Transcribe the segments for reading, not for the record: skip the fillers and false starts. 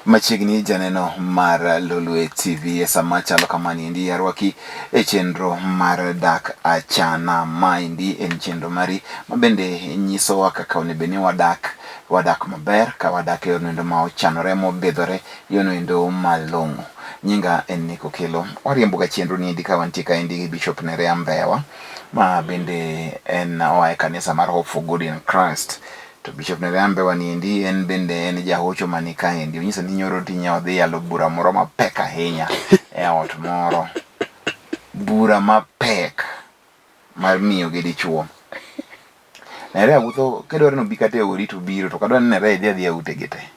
Machiegni janeno mar Lolwe TV e sama chalo kamani endi arwaki e chenro mar Dak Achana. Maendi en chenro mari ma bende nyisowa kaka onego bed ni wadak, wadak maber ka wadak e yorno endo ma ochanore mobidhore yorno endo malong'o. Nyinga en Nick Okello. Wariembo ga chenro ni endi ka wantie kaendi gi Bishop Nerea Mbewa ma bende en oa e kanisa mar Hope for Good in Christ. To Bishop Nerea Mbewa ni endi en bende en jahocho mani kaendi. Onyiso ni nyoro tinya odhi yalo bura moro mapek ahinya e ot moro. Bura mapek mar miyo gi dichuo. Nerea wuotho kidwaro ni obi kata e odi to obiro to kadwa ni Nerea idhi adhiya utegi te.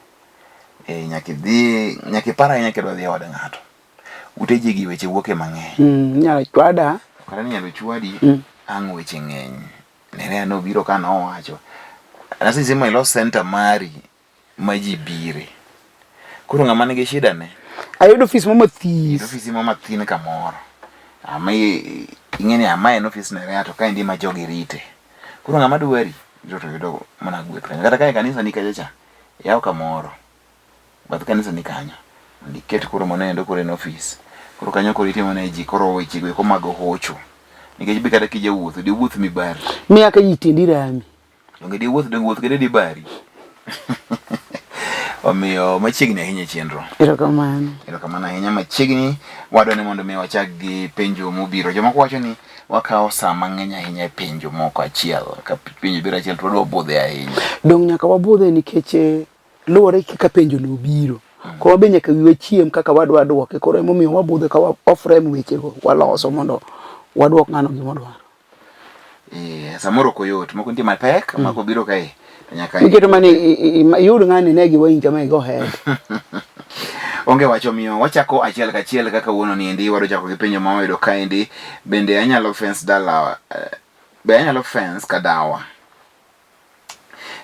E, nyaka idhi nyaka ipar ahinya kidwa dhi e od ng'ato. Ute ji gi weche wuoke mang'eny. Inyalo chwada. Kata ni inyalo chwadi ang' weche ng'eny. Nerea nobiro ka nowacho. Nasisi ma ilos center mari ma ji bire. Koro ng'ama nigi shida ne? Ayudo ofis mo mathis. Ofis mo mathin kamoro. Ama ing'e ni ama en ofis Nerea to kaendi ma jogi rite. Koro ng'ama dwari to yudo mana gweth kanyo. Kata ka e kanisa ni kacha cha, yaw kamoro. Bath kanisa ni kanyo. Mondo iket koro mano endo koro en ofis. Koro kanyo koro itimo ne ji koro weche go eko mag hocho. Nikech be kata kijawuotho, diwuoth mibari. Miya ka ji tiendi rami. Donge diwuoth, donge wuoth kende dibari. Omiyo machiegni ahinya e chenro. Erokamano. Erokamano ahinya machiegni. Wadwa ni mondo mi wachak gi penjo mobiro. Jomoko wacho ni wakawo saa mang'eny ahinya e penjo moko achiel. Ka penjo biro achiel to wadwa budhe ahinya. Dong' nyaka wabudhe nikech luwore kaka penjo no obiro. Koro be nyaka wiwa chiem kaka wadwa duoke. Koro emomiyo wabudhe ka wa frame wechego waloso mondo waduok ng'ano gima odwaro. Samoro ok oyot, moko nitie mapek, moko biro kae to nyaka Iketo mani iyud ng'ani ne gi wainj kama igo head. Onge wacho miyo wachako achiel kachiel kaka wuono ni endi wadwa chako gi penjo ma wayudo kaendi bende anyalo fence dalawa be anyalo fence kadawa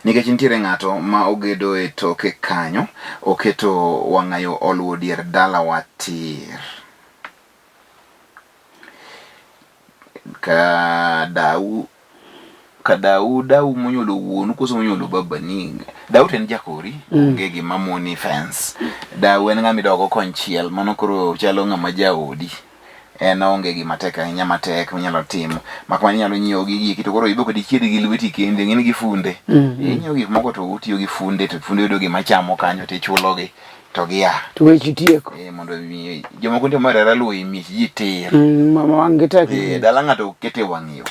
nikech nitiere ng'ato ma ogedo e toke kanyo oketo wang'ayo oluwo dier dalawa tir ka dau ka dau dau monyuolo wuonu koso monyuolo babani dau to en jakori onge gima moni fence dau en ng'ama idogo konchiel mano koro chalo ng'ama jaodi en onge gima tek ahinya matek minyalo timo mak mana inyalo nyiewo gigi eki to koro ibo kod ichied gi lweti kende ing'e ni gi funde inyiewo gik moko to utiyo gi funde to funde yudo gima chamo kanyo to ichulogi to gia To weche tieko. Mondo mi jomoko nitie mohero luwo i miech ji tir. Ma wang' gi tek. Dala ng'ato kete wang' yo.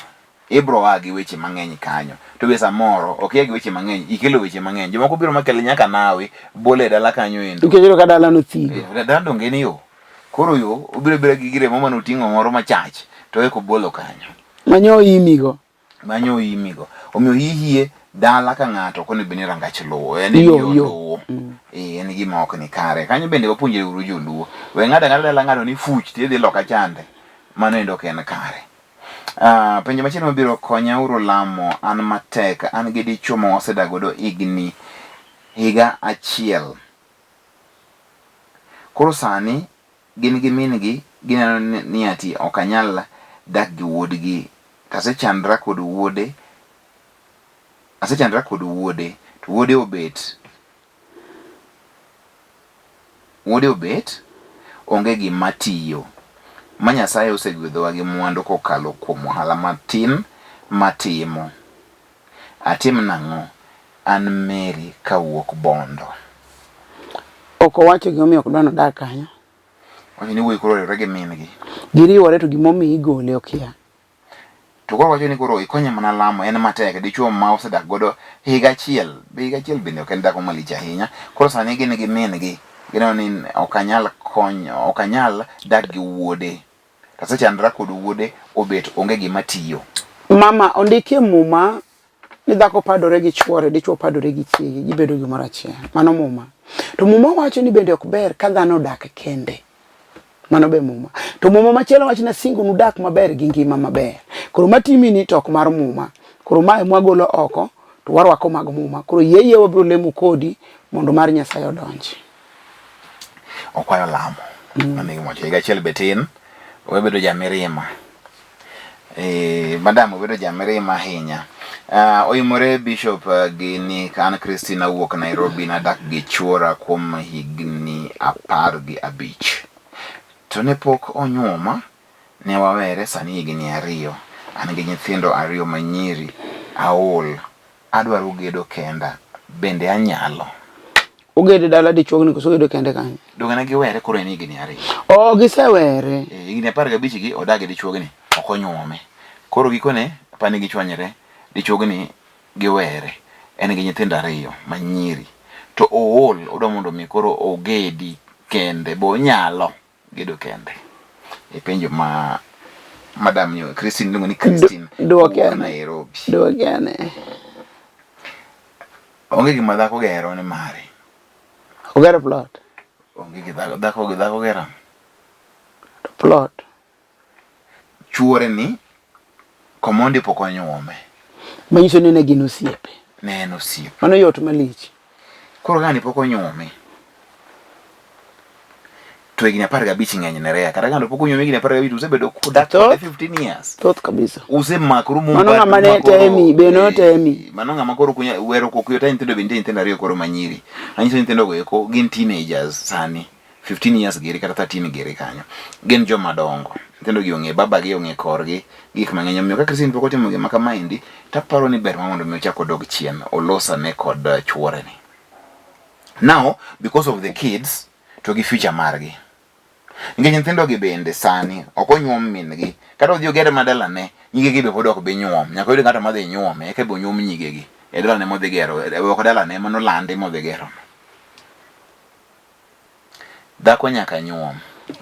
Ibro a gi weche mang'eny kanyo. To be samoro ok ia gi weche mang'eny, ikelo weche mang'eny. Jomoko biro makel nyaka nawi bole e dala kanyo endo. Nikech iyudo ka dala nothigo. Dala donge ni yo. Koro yo obiro abira gi gire moro mane oting'o moro machach to eko obolo kanyo. Manyo imigo. Manyo imigo. Omiyo hihie dala ka ng'ato ok onego bed ni rangach luwo. En yo luwo. En gima ok ni kare. Kanyo bende wapuonjre uru joluo. We ng'ado ang'ada dala ng'ado ni fuch to idhi loka chande. Mano endo ok en kare. Penjo machielo mabiro konya uru lamo an matek an gi dichuo ma wasedak godo higni higa achiel. Koro sani gin gi min gi gineno ni ati ok anyal dak gi wuodgi to asechandra kod wuode asechandra kod wuode to wuode obet wuode obet onge gima tiyo ma Nyasaye osegwedhowa gi mwandu kokalo kuom ohala matin matimo. Atim nang'o? An Mary kawuok Bondo. Ok owacho gimomiyo ok dwa nodag kanyo. Wacho ni wuoyi koro oriwore gi min gi. Giriwore to gimomiyo igole okia. To koro wacho ni koro ikonye mana lamo en matek dichuo ma osedak godo higa achiel. Be higa achiel bende ok en dhako malich ahinya. Koro sani gin gi min gi. Gineno ni ok anyal konyo, ok anyal dak gi wuode. Asechandra kod wuode obet onge gima tiyo. Mama ondikie muma ni dhako padore gi chuore, dichuo padore gi chiege, gibedo gimoro achiel. Mano muma. To muma wacho ni bende ok ber ka dhano odak kende. Mano be muma. To muma machielo wacho ni asingonu dak maber gi ngima maber. Koro matimi ni to ok mar muma. Koro mae mwagolo oko to warwako mag muma. Koro yie yie wabiro lemo kodi mondo mar Nyasaye odonji. Okwayo lamo. Mano e gima wacho. Higa achiel be tin, owe bedo jamirima. Madam obedo jamirima ahinya. Oimore Bishop gini ka an Christine awuok Nairobi nadak gi chuora kuom higni 15. To ne pok onyuoma, ne wawere sani higni 2. An gi nyithindo 2 manyiri, aol, adwaro gedo kenda, bende anyalo? Ogedo dala dichuogni koso ogedo kende kanyo? Donge ne giwere koro en higni 2. Oh, gisewere. Eh, higni 15 gi odak gi dichuogni, ok onyuome. Koro gikone apani gichwanyre, dichuogni giwere. En gi nyithindo 2 manyiri. To ool, odwa mondo mi koro ogedi kende, bo onyalo gedo kende. E penjo ma Madam nyo, Christine iluongo ni Christine. Duoke owuok ane. Nairobi. Duoke ane. Onge gima dhako gero ni mare. Ogero plot. Onge gi dhako, dhako dhako gero. Plot. Chuore ni Komondi pok onyuome. Manyiso ni ne gin osiepe. Ne en osiep. Mano yot malich. Koro ng'ani pok onyuome. To higni 15 ng'eny ne Rea. Kata ng'ato pok onyuome higni 15 usebedo kudak kode 15 years. Thoth kabisa. Usemakru mumba. Mano ng'ama ne temi, be no temi. Mano ng'ama koro kunya wero kok yot nyithindo be nitie nyithindo 2 koro manyiri. Anyiso nyithindo go eko gin teenagers sani. 15 years giri kata 13 giri kanyo. Gin joma dongo. Nyithindo gi ong'e baba gi ong'e korgi gik mang'eny. Omiyo ka Christine pok otimo gima kamaendi, taparo ni ber ma mondo mi ochak odog chien olosane kod chuore ni. Now, because of the kids, to gi future margi. Nikech nyithindo gi bende sani ok onyuom min gi. Kata odhi oger ma dalane, nyigegi be pod ok bi nyuom. Nyaka oyud ng'ato madhi nyuome, eka ibo nyuom nyigegi. E dalane modhi gero, e ok dalane manolandi modhi gero. Dhako nyaka nyuom.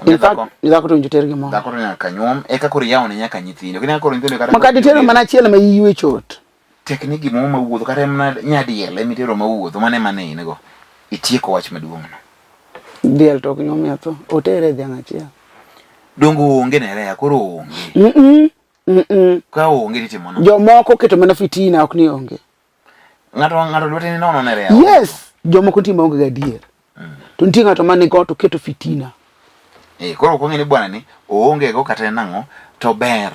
In fact, dhako to winjo ter gimoro. Dhako to nyaka nyuom, eka koro iyawone nyaka nyithindo. Kine koro nyithindo kata Maka ditero mana achiel ma iywe chot. Tek ni gimoro ma wuotho kata mana nyadiel ema itero ma wuotho, mano ema ne in go. Itieko wach maduong' no. Diel to ok nyuom yatho, otere dhiang' achiel. Dongo onge ne Rea, koro onge. Ka onge titimo nang'o? Jomoko keto mana fitina ok ni onge. Ng'ato ng'ato lwete ni nono ne Rea. Yes, jomoko nitie maonge gadier. To nitie ng'ato ma nigo to keto fitina. Eh, koro ok ong'e ni bwana ni oonge go kata en ang'o to ber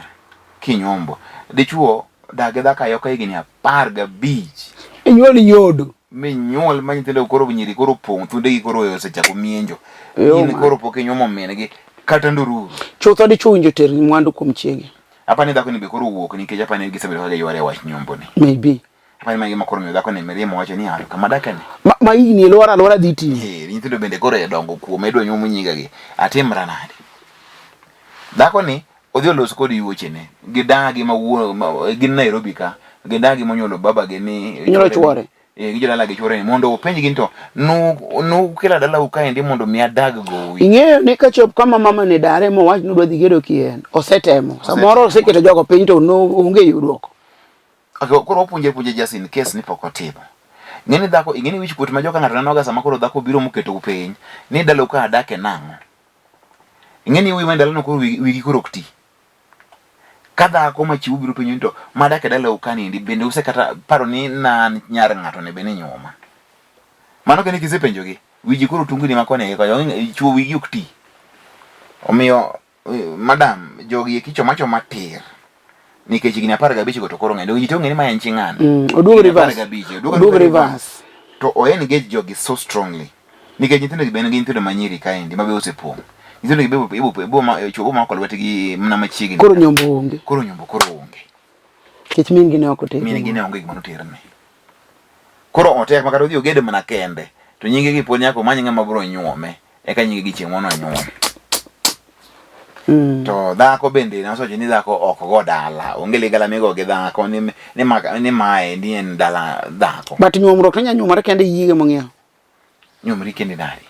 kinyombo. Dichuo dak gi dhako ayoka higni 15. Inyuol nyodo. Minyuol ma nyithindo koro nyiri koro pong' thundegi koro osechako mienjo. Yo, In ma. koro pok inyuomo min gi kata ndururu. Chutho dichuo winjo ter mwandu kuom chiege. Apani dhako ni be koro owuok nikech apani gisebedo ka giyware e wach nyombo ni. Maybe. Apani ma gima koro miyo dhako ni mirima wacho ni aro kama dakani. Ma higni lwar alwara dhi timo. Eh, nyithindo bende koro e dongo kuome idwa nyuom nyiga gi. Atimra nade? Dhako ni odhi olos kod yuochene. Gidagi ma wuo gin Nairobi ka. Gidagi monyuolo baba gi ni Onyuolo chuore. Eh, gi jodala gi chuore ni mondo openj gi ni to nu nu kela dalau kaendi mondo mi adag gowi. Ing'eyo ni kachop kama mama ne dare mowach ni odwa dhi gedo kien, osetemo. Samoro oseketo jogo piny to no onge yudruok. Okay, koro wapuonje puonje just in case ni pok otimo. Ng'eni dhako, ing'eni wich kuot ma joka ng'ato nenoga sama koro dhako biro moketo piny, ni dalau ka adake nang'o? Ing'eni wuoyi man dalano koro wigi koro ok ti. Ka dhako ma chiwo biro penjo ni to madak e dalau ka niendi bende usekata paro ni nan nyar ng'ato ne bende nyuoma. Mano kende kisepenjogi, wiji koro tungni ma koni gi kocha, chuo wigi ok ti. Omiyo madam, jogi eki choma choma tir. Nikech higni 15 go to koro ng'eny. Ji te ong'e ni ma en chi ng'ane. Oduog Higni reverse. 15, Oduog reverse. To o engage jogi so strongly. Nikech nyithindo gi be gin nyithindo manyiri kaendi ma be osepong'. Nyithindo gi be ibo ibo ma chuo bo mako lwetgi mana machiegni. Koro nyombo onge. Koro nyombo koro onge. Nikech min gi ne ok oter. Min gi ne onge gima noterne. Koro otek ma kata odhi oged mana kende to nyinge gi pod nyaka omany ng'ama biro nyuome eka nyinge gi chieng' moro onyuom. To dhako bende nasewacho ni dhako ok go dala, onge ligala migo gi dhako ni ni ni mae ni en dala dhako. But nyuomruok to inya nyuomore kende yie mong'iewo. Nyuomri kendi nadi?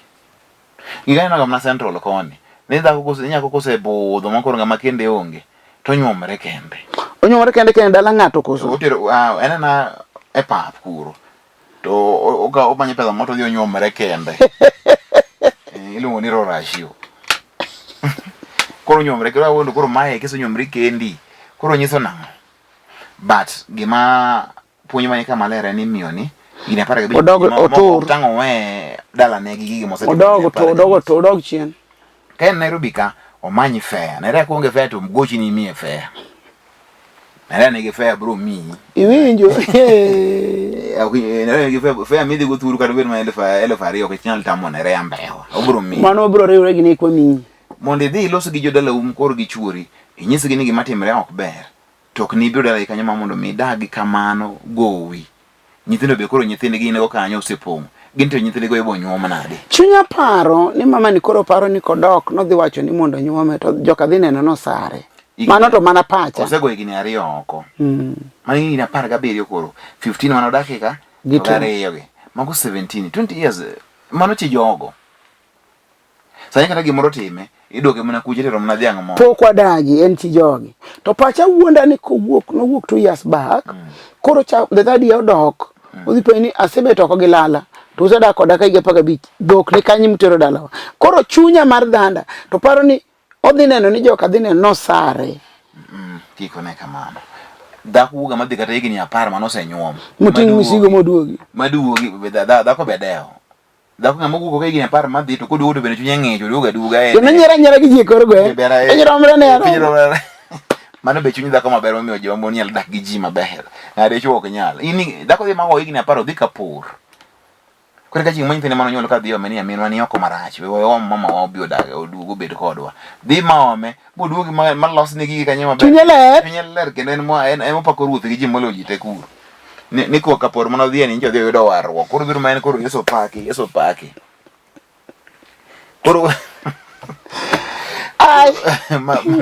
Gik aneno ga mana Central koni. Ni dhako kose nyako kose budho ma koro ng'ama kende onge to nyuomre kende. Onyuomore kende kende dala ng'ato koso? Otero en ena e pap kuro. To omanyo pesa moro to odhi onyuomre kende. Iluongo ni rorashio. Koro onyuomre koro awuondo koro mae kisenyuomri kendi. Koro nyiso nang'o? But gima puonj mani ka maler en ni miyo ni higni 15 Odog otur. Tang' owe dalane gi gige mosetimo. Odog to odog to odog chien. Ka en Nairobi ka omany fare. Nairobi ka onge fare to gochi ni imiye fare. Nerea nigi fare bro miyi. Iwinjo? Nerea nigi fare, fare midhi go thuru kata obed mana 2000 ok inyal tamo Nerea mbewa. Obro miyi. Mano obro riwre gi nek wamiyi. Mondo idhi ilos gi jodalau koro gi chuori, inyisgi ni gima timre ok ber. To ok nibiro dalagi kanyo ma mondo mi idagi kamano gowi. Nyithindo be koro nyithindgi gin go kanyo osepong'. Gin to nyithindgi go ibo nyuom nade? Chunya paro ni mama ni koro paro ni kodok nodhi wacho ni mondo nyuome to joka dhi neno nosare. Mano to mana pacha. Osego higni 2 oko. Mano higni 17 koro. 15 mane odakie ka, Gi to two. ariyo gi. Mago 17, 20 years. Mano chi jogo. Sani kata gimoro time, iduoke mana kucha itero mana dhiang' moro. Pok wadagi en chi jogi. To pacha wuonda ni kowuok nowuok 2 years back. Koro cha the third year odok. Odhi penjo ni asebet oko gi lala. To usedak koda ka higa 15. Dhok ni kanye mutero dalawa. Koro chunya mar dhanda to paro ni odhi neno ni joka dhi neno nosare. Kik one kamano. Dhako wuoga madhi kata higni 10 mano osenyuom. Moting' misigo moduogi. Maduogi dhako be dewo. Dhako ng'ama owuok ka higni 10 madhi to koduogo to bende chunye ng'ich oduogo aduoga en. Kendo nyiero anyiera gi ji e kor gweng'. Piny romre ne Piny romre. Mano be chuny dhako maber momiyo joma mon nyalo dak gi ji maber. Ng'at dichuo ok nyal. In dhako dhi mago higni 10 odhi ka pur. Koro ka chieng' ma nyithinde mane onyuolo ka dhi ome ni minwa ni oko marach, we waom mama wa obi odag oduog obed kodwa. Dhi ma ome, boduogi ma, ma losne gigi kanyo maber. Chunye ler. Chunye ler kendo en mo en emopako ruoth gi ji moloyo ji te kuro. Ni, ni kuo kapor mane odhiye ni nyocha odhi oyudo warruok. Koro biro ma en koro Yesu opaki, Yesu opaki. Koro Ai.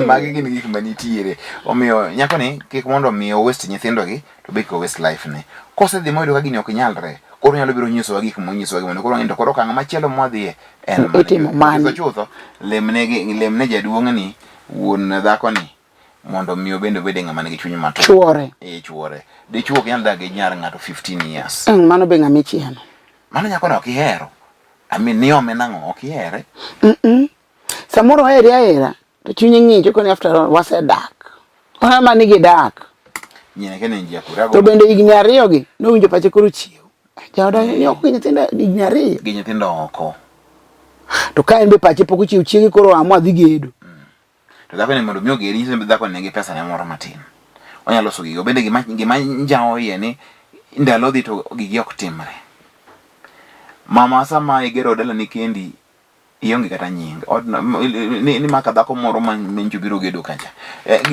Magi gin gik manitiere. Omiyo nyako ni kik mondo mi o waste nyithindogi to be kik o waste life ne. Kosedhi moyudo ka gini ok nyalre, koro onyalo biro nyisowa gik monyisowa gi mondo koro wang'e to koro okang' machielo mwadhiye en mane. Itimo mane. Chutho chutho, lemne gi lemne jaduong'ni wuon dhakoni mondo mi obende obed ng'ama nigi chuny matur. Chuore. Eh, chuore. Dichuo ok nyal dak gi nyar ng'ato 15 years. Mano be ng'ama ichieno. Mano nyakono ok ihero. I mean, niome nang'o? Ok ihere? Samoro ohere ahera to chunye ng'ich okoni after all wasedak. Ona ma ni gidak. Nyine kene njia kura. To bende higni 2 gi nowinjo pache koro chiew. Jaoda ni ok gi nyithindo higni 2. Gi nyithindo oko. To ka en be pache pok ochiew chiege koro amua dhi gedo. To dhako ni mondo mi ogeri nyiso ni dhako ni nigi pesa ne moro matin. Onyalo loso gigo. Bende gima njawo iye ni ndalo dhi to gigi ok timre. Mama sama igero dalani kendi ionge kata nying. Odno ni maka dhako moro ma menjo biro gedo kacha.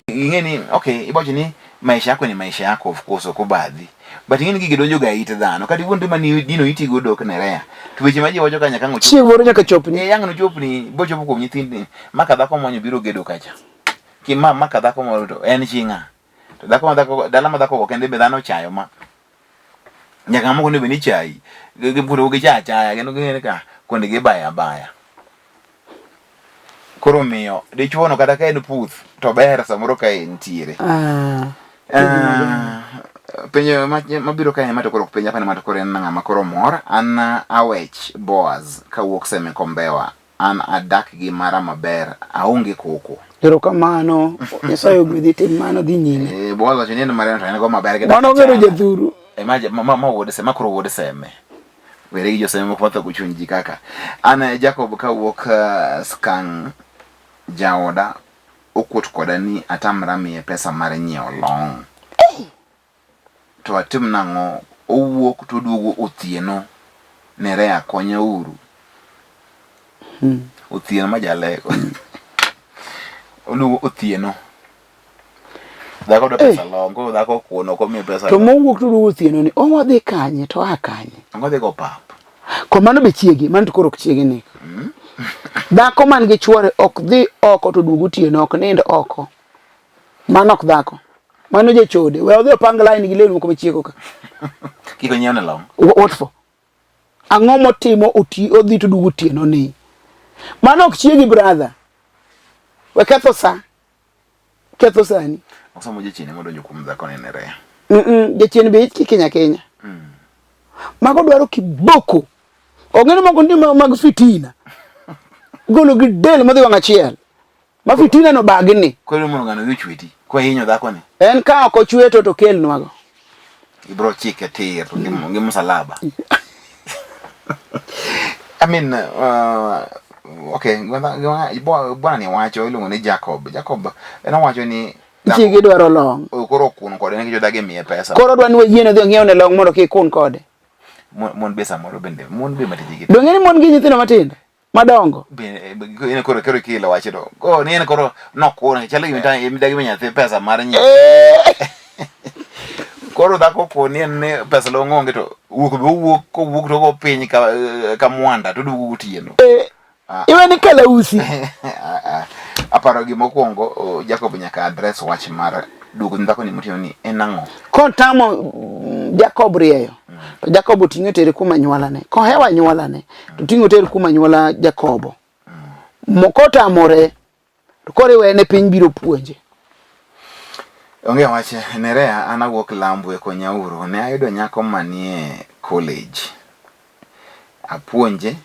Ing'e ni okay ibocho ni maisha yako ni maisha yako of course ok obadhi. But ing'e ni gigi donjo ga it dhano. Kata iwuondri ma ni dino iti godo ok ne rea. To weche ma ji wacho ka nyaka ang' ochop. Chieng' moro nyaka chopni. Eh, ang' nochopni, bochopo kuom nyithindi. Maka dhako monyo biro gedo kacha. Ki ma maka dhako moro to en chi ng'a? To dhako ma dhako dala ma dhako go kende be dhano ochayo ma. Nyaka ng'ama ok onego bed ni chayi. Gi gicha achaya kendo ging'e ni ka kuonde gi ibaya abaya. Koro miyo dichuo no kata ka en puth to ber samoro ka entiere. Penjo mabiro kae ma to koro ok penja apani ma to koro en ng'ama koro mor. An Awech Boaz kawuok Seme Kombewa. An adak gi mara maber aonge koko. Erokamano. Nyasaye ogwedhi tim mano dhi nyime. Boaz wacho ni en mare to en go maber gi Mano ogero jathuru. Ma wuod Seme, ma koro wuod Seme. Were gi joseme moko mathago chuny ji kaka. An Jacob kawuok Skang jaoda okuot koda ni atamra miye pesa mar nyiewo long. To atim nang'o? Owuok to oduogo otieno. Nerea konya uru. Otieno ma jaleko. Oduogo otieno. Dhako dwa pesa long, koro dhako okuono ok omiye pesa. To mowuok to oduogo otieno ni owadhi kanye to a kanye? Odhi go pap. Ko mano be chiegi, mano to koro ok chiegi ni. Dhako man gi chuore ok dhi oko to duogo otieno, ok nind oko. Mano ok dhako. Mano jachode. We odhi opang line gi lewni moko machieko ka. Kik onyiew ne long. What for? Ang'o motimo oti odhi to duogo otieno ni? Mano ok chiegi brother. We ketho sa. Ketho sani. Osomo jachien modonjo kuom dhako ni Nerea. Jachien be ich kinya kinya. Mago dwaro kiboko. Ong'e ni moko nitie mag fitina. Golo gi del madhi wang' achiel. Ma fitina no bagni. Koro mondo ng'ano odhi ochweti. Kwa hinyo dhako ni. En ka ok ochweto to kelnwago. Ibro chike tir gi msalaba. I mean, okay, bwana ni wacho iluongo ni Jacob. Jacob en owacho ni Chiege dwaro long. Koro kun kode nikech odagi miye pesa. Koro dwa ni wayiene odhi ong'iew ne long mondo kik kun kode. Mon be samoro bende mon be matijgi. Donge ni mon gi nyithindo matindo? Madongo. Be koro koro kilo wacho to. Ko ni en koro nokun chalo gima midagi miyo nyathi pesa mar nyi. Koro dhako koni en ni pesa long onge to wuok be owuok kowuok to ogo piny ka, ka mwanda to oduogo gotieno. Ah. Iwe ni kalausi. Ah, ah. Aparo gima okwongo Jacob nyaka address wach mar duogo dhako ni motieno ni en ang'o? Kotamo Jacob rieyo. To Jacob oting'e otere kuom anyuolane. Kohewo anyuolane to oting'e otere kuom anyuola Jakobo. Kotamore to koro iwene piny biro puonje. Onge wach Nerea, an awuok Lambwe Konyauru. Ne ayudo nyako manie college. Apuonje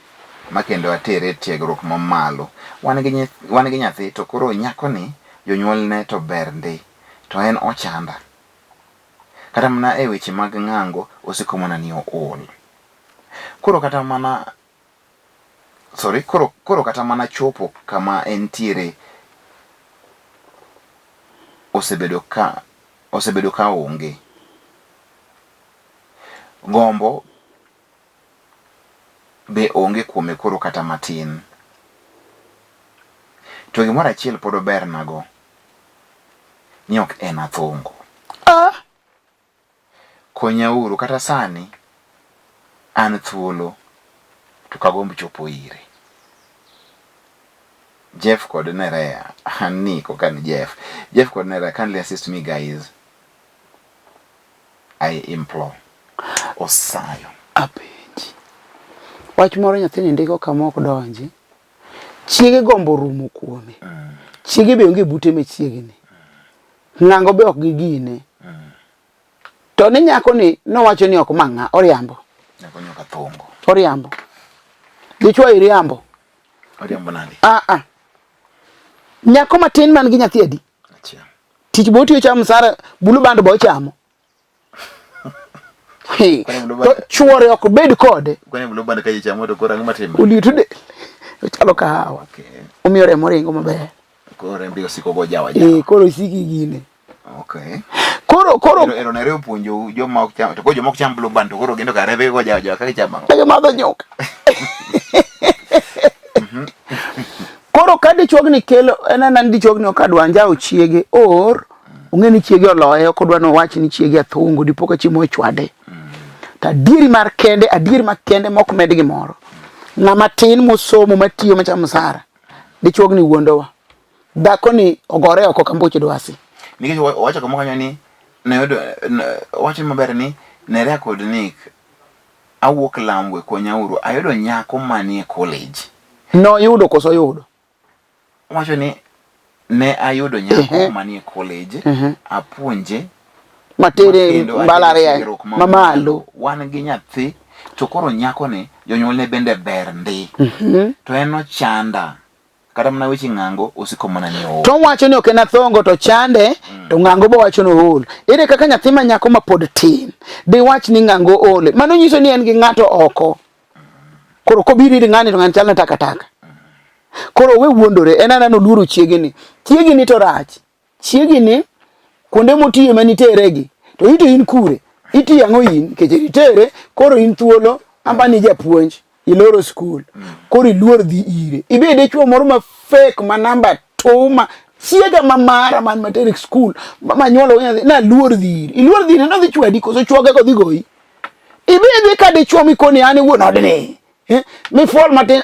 ma kendo atere e tiegruok mamalo. Wan gi wan gi nyathi to koro nyakoni jonyuolne to ber ndi to en ochanda. Kata mana e weche mag ng'ango osiko mana ni ool. Koro kata mana sorry, koro, koro kata mana chopo kama entiere osebedo ka osebedo ka onge. Gombo be onge kuome koro kata matin. To gimoro achiel pod obernago, ni ok en athongo. Ah! Konyauru kata sani an thuolo to ok agomb chopo ire. Jeff kod Nerea, Nick ok an Jeff. Jeff kod Nerea kindly assist me guys. I implore. Osayo. Apenji. Wach moro nyathini ndiko kama ok donji. Chiege gombo rumo kuome. Chiege be onge bute machiegni. Ng'ango be ok gigine. To ni nyako ni nowacho ni ok mang'a, oriambo. Nyako nyoka thongo. Oriambo. Dichwo iriambo. Oriambo nade? Ah ah. Nyako matin man gi nyathi adi? Achiel. Tich bo otiyo chamo msara, bulu band bo ochamo. Hey, to chuore ok bed kode. Kwani bulu band ka ichamo to koro ang'o matimre? Olitu de. Ochalo kahawa. Okay. Omiyo remo ringo maber. Koro rembe osiko go jawa jawa. Eh, koro isiki gine. Okay. Koro koro ero, ero nere opuonjo joma ok cham to koro joma ok cham blue band to koro gin to kare rembe go jawa jawa kaka ichamo ang'o? Kaka madho nyuka. Koro ka dichuogni kelo en anena ni dichuogni ok adwa njawo chiege or ong'e ni chiege oloye ok odwa nowach ni chiege athungo dipo ka chiemo ochwade. To adieri mar kende adieri mar kende mok med gimoro. Ng'ama tin mosomo matiyo machamo msara dichuogni wuondowa. Dhako ni ogore oko ka mbuch dwasi. Nikech owacho kama kanyo ni noyudo owacho maber ni Nerea kod Nick awuok Lambwe konyauru ayudo nyako manie college. Noyudo koso yudo? Owacho ni ne ayudo nyako manie college apuonje matere mbalariany mamalo wan gi nyathi to koro nyakoni jonyuolne bende ber ndi to en ochanda kata mana weche ng'ango osiko mana ni ool. To wacho ni ok en athongo to chande mm. to ng'ango bo wacho ni ool. Ere kaka nyathi ma nyako ma pod tin diwach ni ng'ango oole? Mano nyiso ni en gi ng'ato oko. Koro kobiro ir ng'ani to ng'ani chalne takataka. Koro we wuondore en aneno oluoro chiegeni. Chiegeni to rach. Chiegi ni kuonde motiye ma niteregi to ito in kure itiyo ang'o in nikech itere koro in thuolo amba ni japuonj iloro skul koro iluor dhi ire ibed dichuo moro ma fake ma namba two ma chiega ma mara man matere skul ma nyuolo nyathi naluor dhi ire iluor dhi ire nodhi chwadi koso chwoge kodhi goyi ibed ka dichuo mikoni an e wuon odni eh, mifuol matin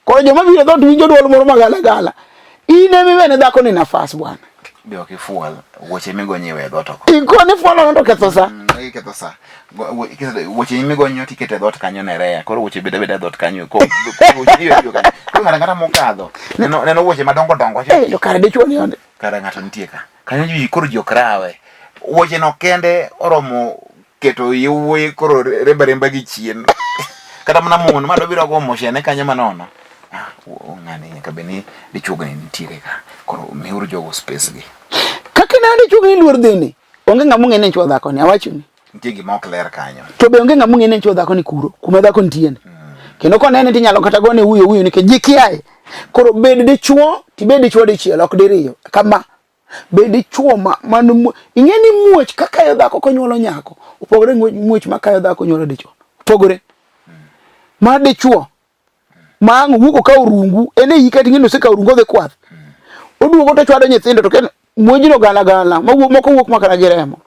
koro joma biro dhoot winjo dwol moro magalagala in ema iwene dhako ni nafas bwana be ok ifuol wuoche migonyo iwe dhoot oko ikoni fuolo no to ketho sa mm, iketho sa wuoche migonyo tiketo e dhoot kanyo nerea koro wuoche beda beda e dhoot kanyo ko wuoche iwe kanyo koro ng'ato ang'ata mokadho neno neno wuoche madongo dongo eh to kare dichuo ni onde kare ng'ato nitie ka kanyo ji koro ji ok rawe wuoche no kende oromo keto yawuoyi koro remba remba gi chien kata mana mon ma dobiro go moshene kanyo manono ah ng'ani nyaka bed ni dichuogni nitiere ka koro miuru jogo space gi kaka ineno dichuogni luor dhini onge ng'ama ong'e ni chuo dhako ni awachoni nitie gima ok ler kanyo to be onge ng'ama ong'e ni chuo dhako ni kuro kuma dhako nitie ni mm. kendo konene tinyalo kata gone wuyo wuyo nikech ji kiaye koro bed dichuo tibed dichuo dichiel ok diriyo kama. Be dichuo ma man ing'e ni muoch kakayo dhako konyuolo nyako opogore gi muoch makayo dhako konyuolo dichuo. Opogore. Ma dichuo ma ang' owuok okawo rungu en e hike ting'e ni osekawo rungu odhi kwath. Oduogo to chwado nyithindo to ken muojno gala gala moko wuok makata gi remo.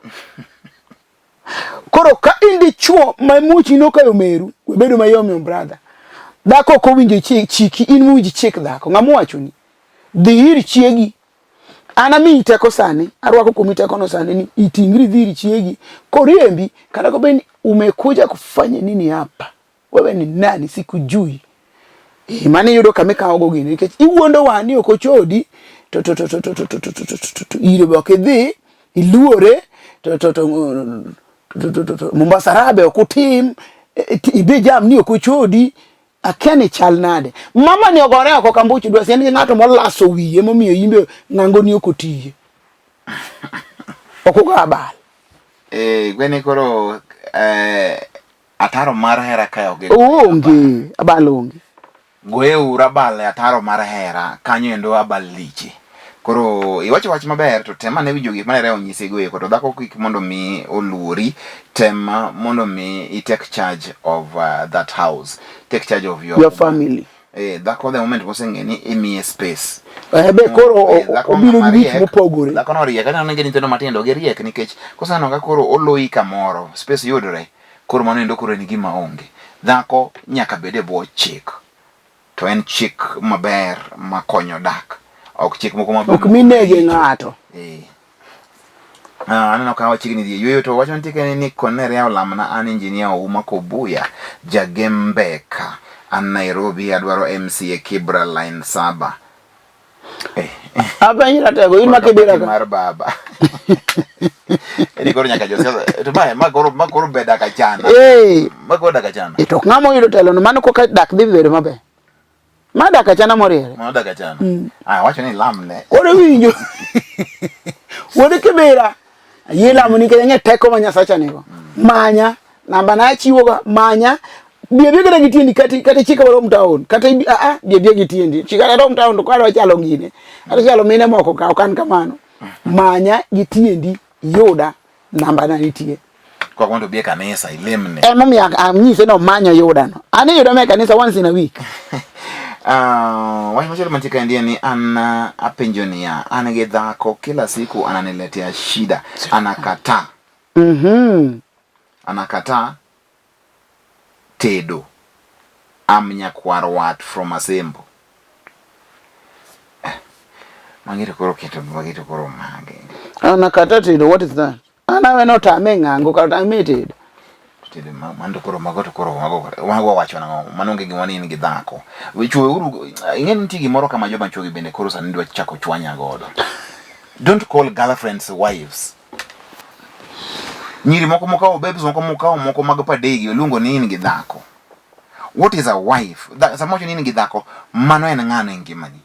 Koro ka in dichuo ma muochi nokayo meru, we bedo mayom yom brother. Dhako ok owinjo chiki, in mowinj chik dhako. Ng'ama owachoni? Dhi ir chiegi. An amiyi teko sani, arwako kuomi tekono sani ni itingri idhi ir chiegi. Koriembi, kata kobed ni umekuja kufanya nini hapa? Wewe ni nani? Sikujui. E, mano iyudo kama ikawogo gini nikech iwuondowa ni ok ochodi to to to to to to to to to to to ire be ok idhi iluore to to to to to to to Mombasa raha be ok utim ibe jam ni ok ochodi akia ni chal nade mama ni ogore oko kambuchi dwasi en gi ng'ato molaso wiye momiyo imbe ng'ango ni ok otiye ok ugo abal eh gwene koro eh Ataro mar hera kae ok onge, abal onge. Goyeuru abal e ataro mar hera, kanyo endo abal liche. Koro iwacho wach maber to tem ane winjo gik mane Reha onyisi go eko to dhako kik mondo mi oluori, tem mondo mi i take charge of that house, take charge of your family. Eh, dhako the moment moseng'e ni imiye space. Eh, be koro eh, obiro gi gik mopogore. Dhako no riek, aneno ni nyithindo matindo giriek nikech koseneno ka koro oloyi kamoro, space yudore. Koro mano endo koro en gima onge. Dhako nyaka bed e bwo chik. To en chik maber makonyo dak. Ok chik moko maber. Ok minege ng'ato. Eh. Ah, aneno ka wachiegni dhi e yueyo to wach mantie kae ni Koneria olamna an engineer Ouma Kobuya Jagembeka an Nairobi adwaro MCA Kibra line 7. Eh. Apenji ratego in ma Kibira ka. Mar baba. Eni koro nyaka josiasa to ma ma koro ma koro be dak achana. Eh. Ma koro dak achana. Eh, to ng'ama oyudo telo no mano koka dak dhi bedo maber. Ma dak achana moriere. Mano dak achana. Mm. Ah, wacho ni lamne. Koro winjo. Wuod Kibira. Ayie lamo nikech ang'e teko ma Nyasacha nigo. Manya namba na achiwoga manya bi abiya kata gi tiendi kata kata chika warom town kata ibi a a bi abiya gi tiendi chika rom town to kwadwa chalo gine kata chalo mine moko ka ok an kamano manya gi tiendi yuda namba na nitie Kwa mondo obi e kanisa ilemne. Emomiyo anyise ni omany oyudano. An iyuda ma e kanisa once in a week. Wach machielo mantie kaendi en ni an apenjo niya, an gi dhako kila siku ananiletea shida, anakataa. Anakataa tedo. I'm nyakwar wat from Asembo. Eh, magi to koro keto magi to koro mage. Anakataa tedo, what is that? An awe notame ng'ango kata otame tedo. Tedo mano to koro mago to koro mago mago wacho nang'o? Mano onge gima ni in gi dhako. Chwo uru ing'e ni nitie gimoro kama joma chwo gi bende koro sani dwa chako chwanya godo. Don't call girlfriends wives. Nyiri moko mokawo babes moko mokawo moko mag padegi oluongo ni in gi dhako. What is a wife? Sama wacho ni in gi dhako, mano en ng'ano e ngimani?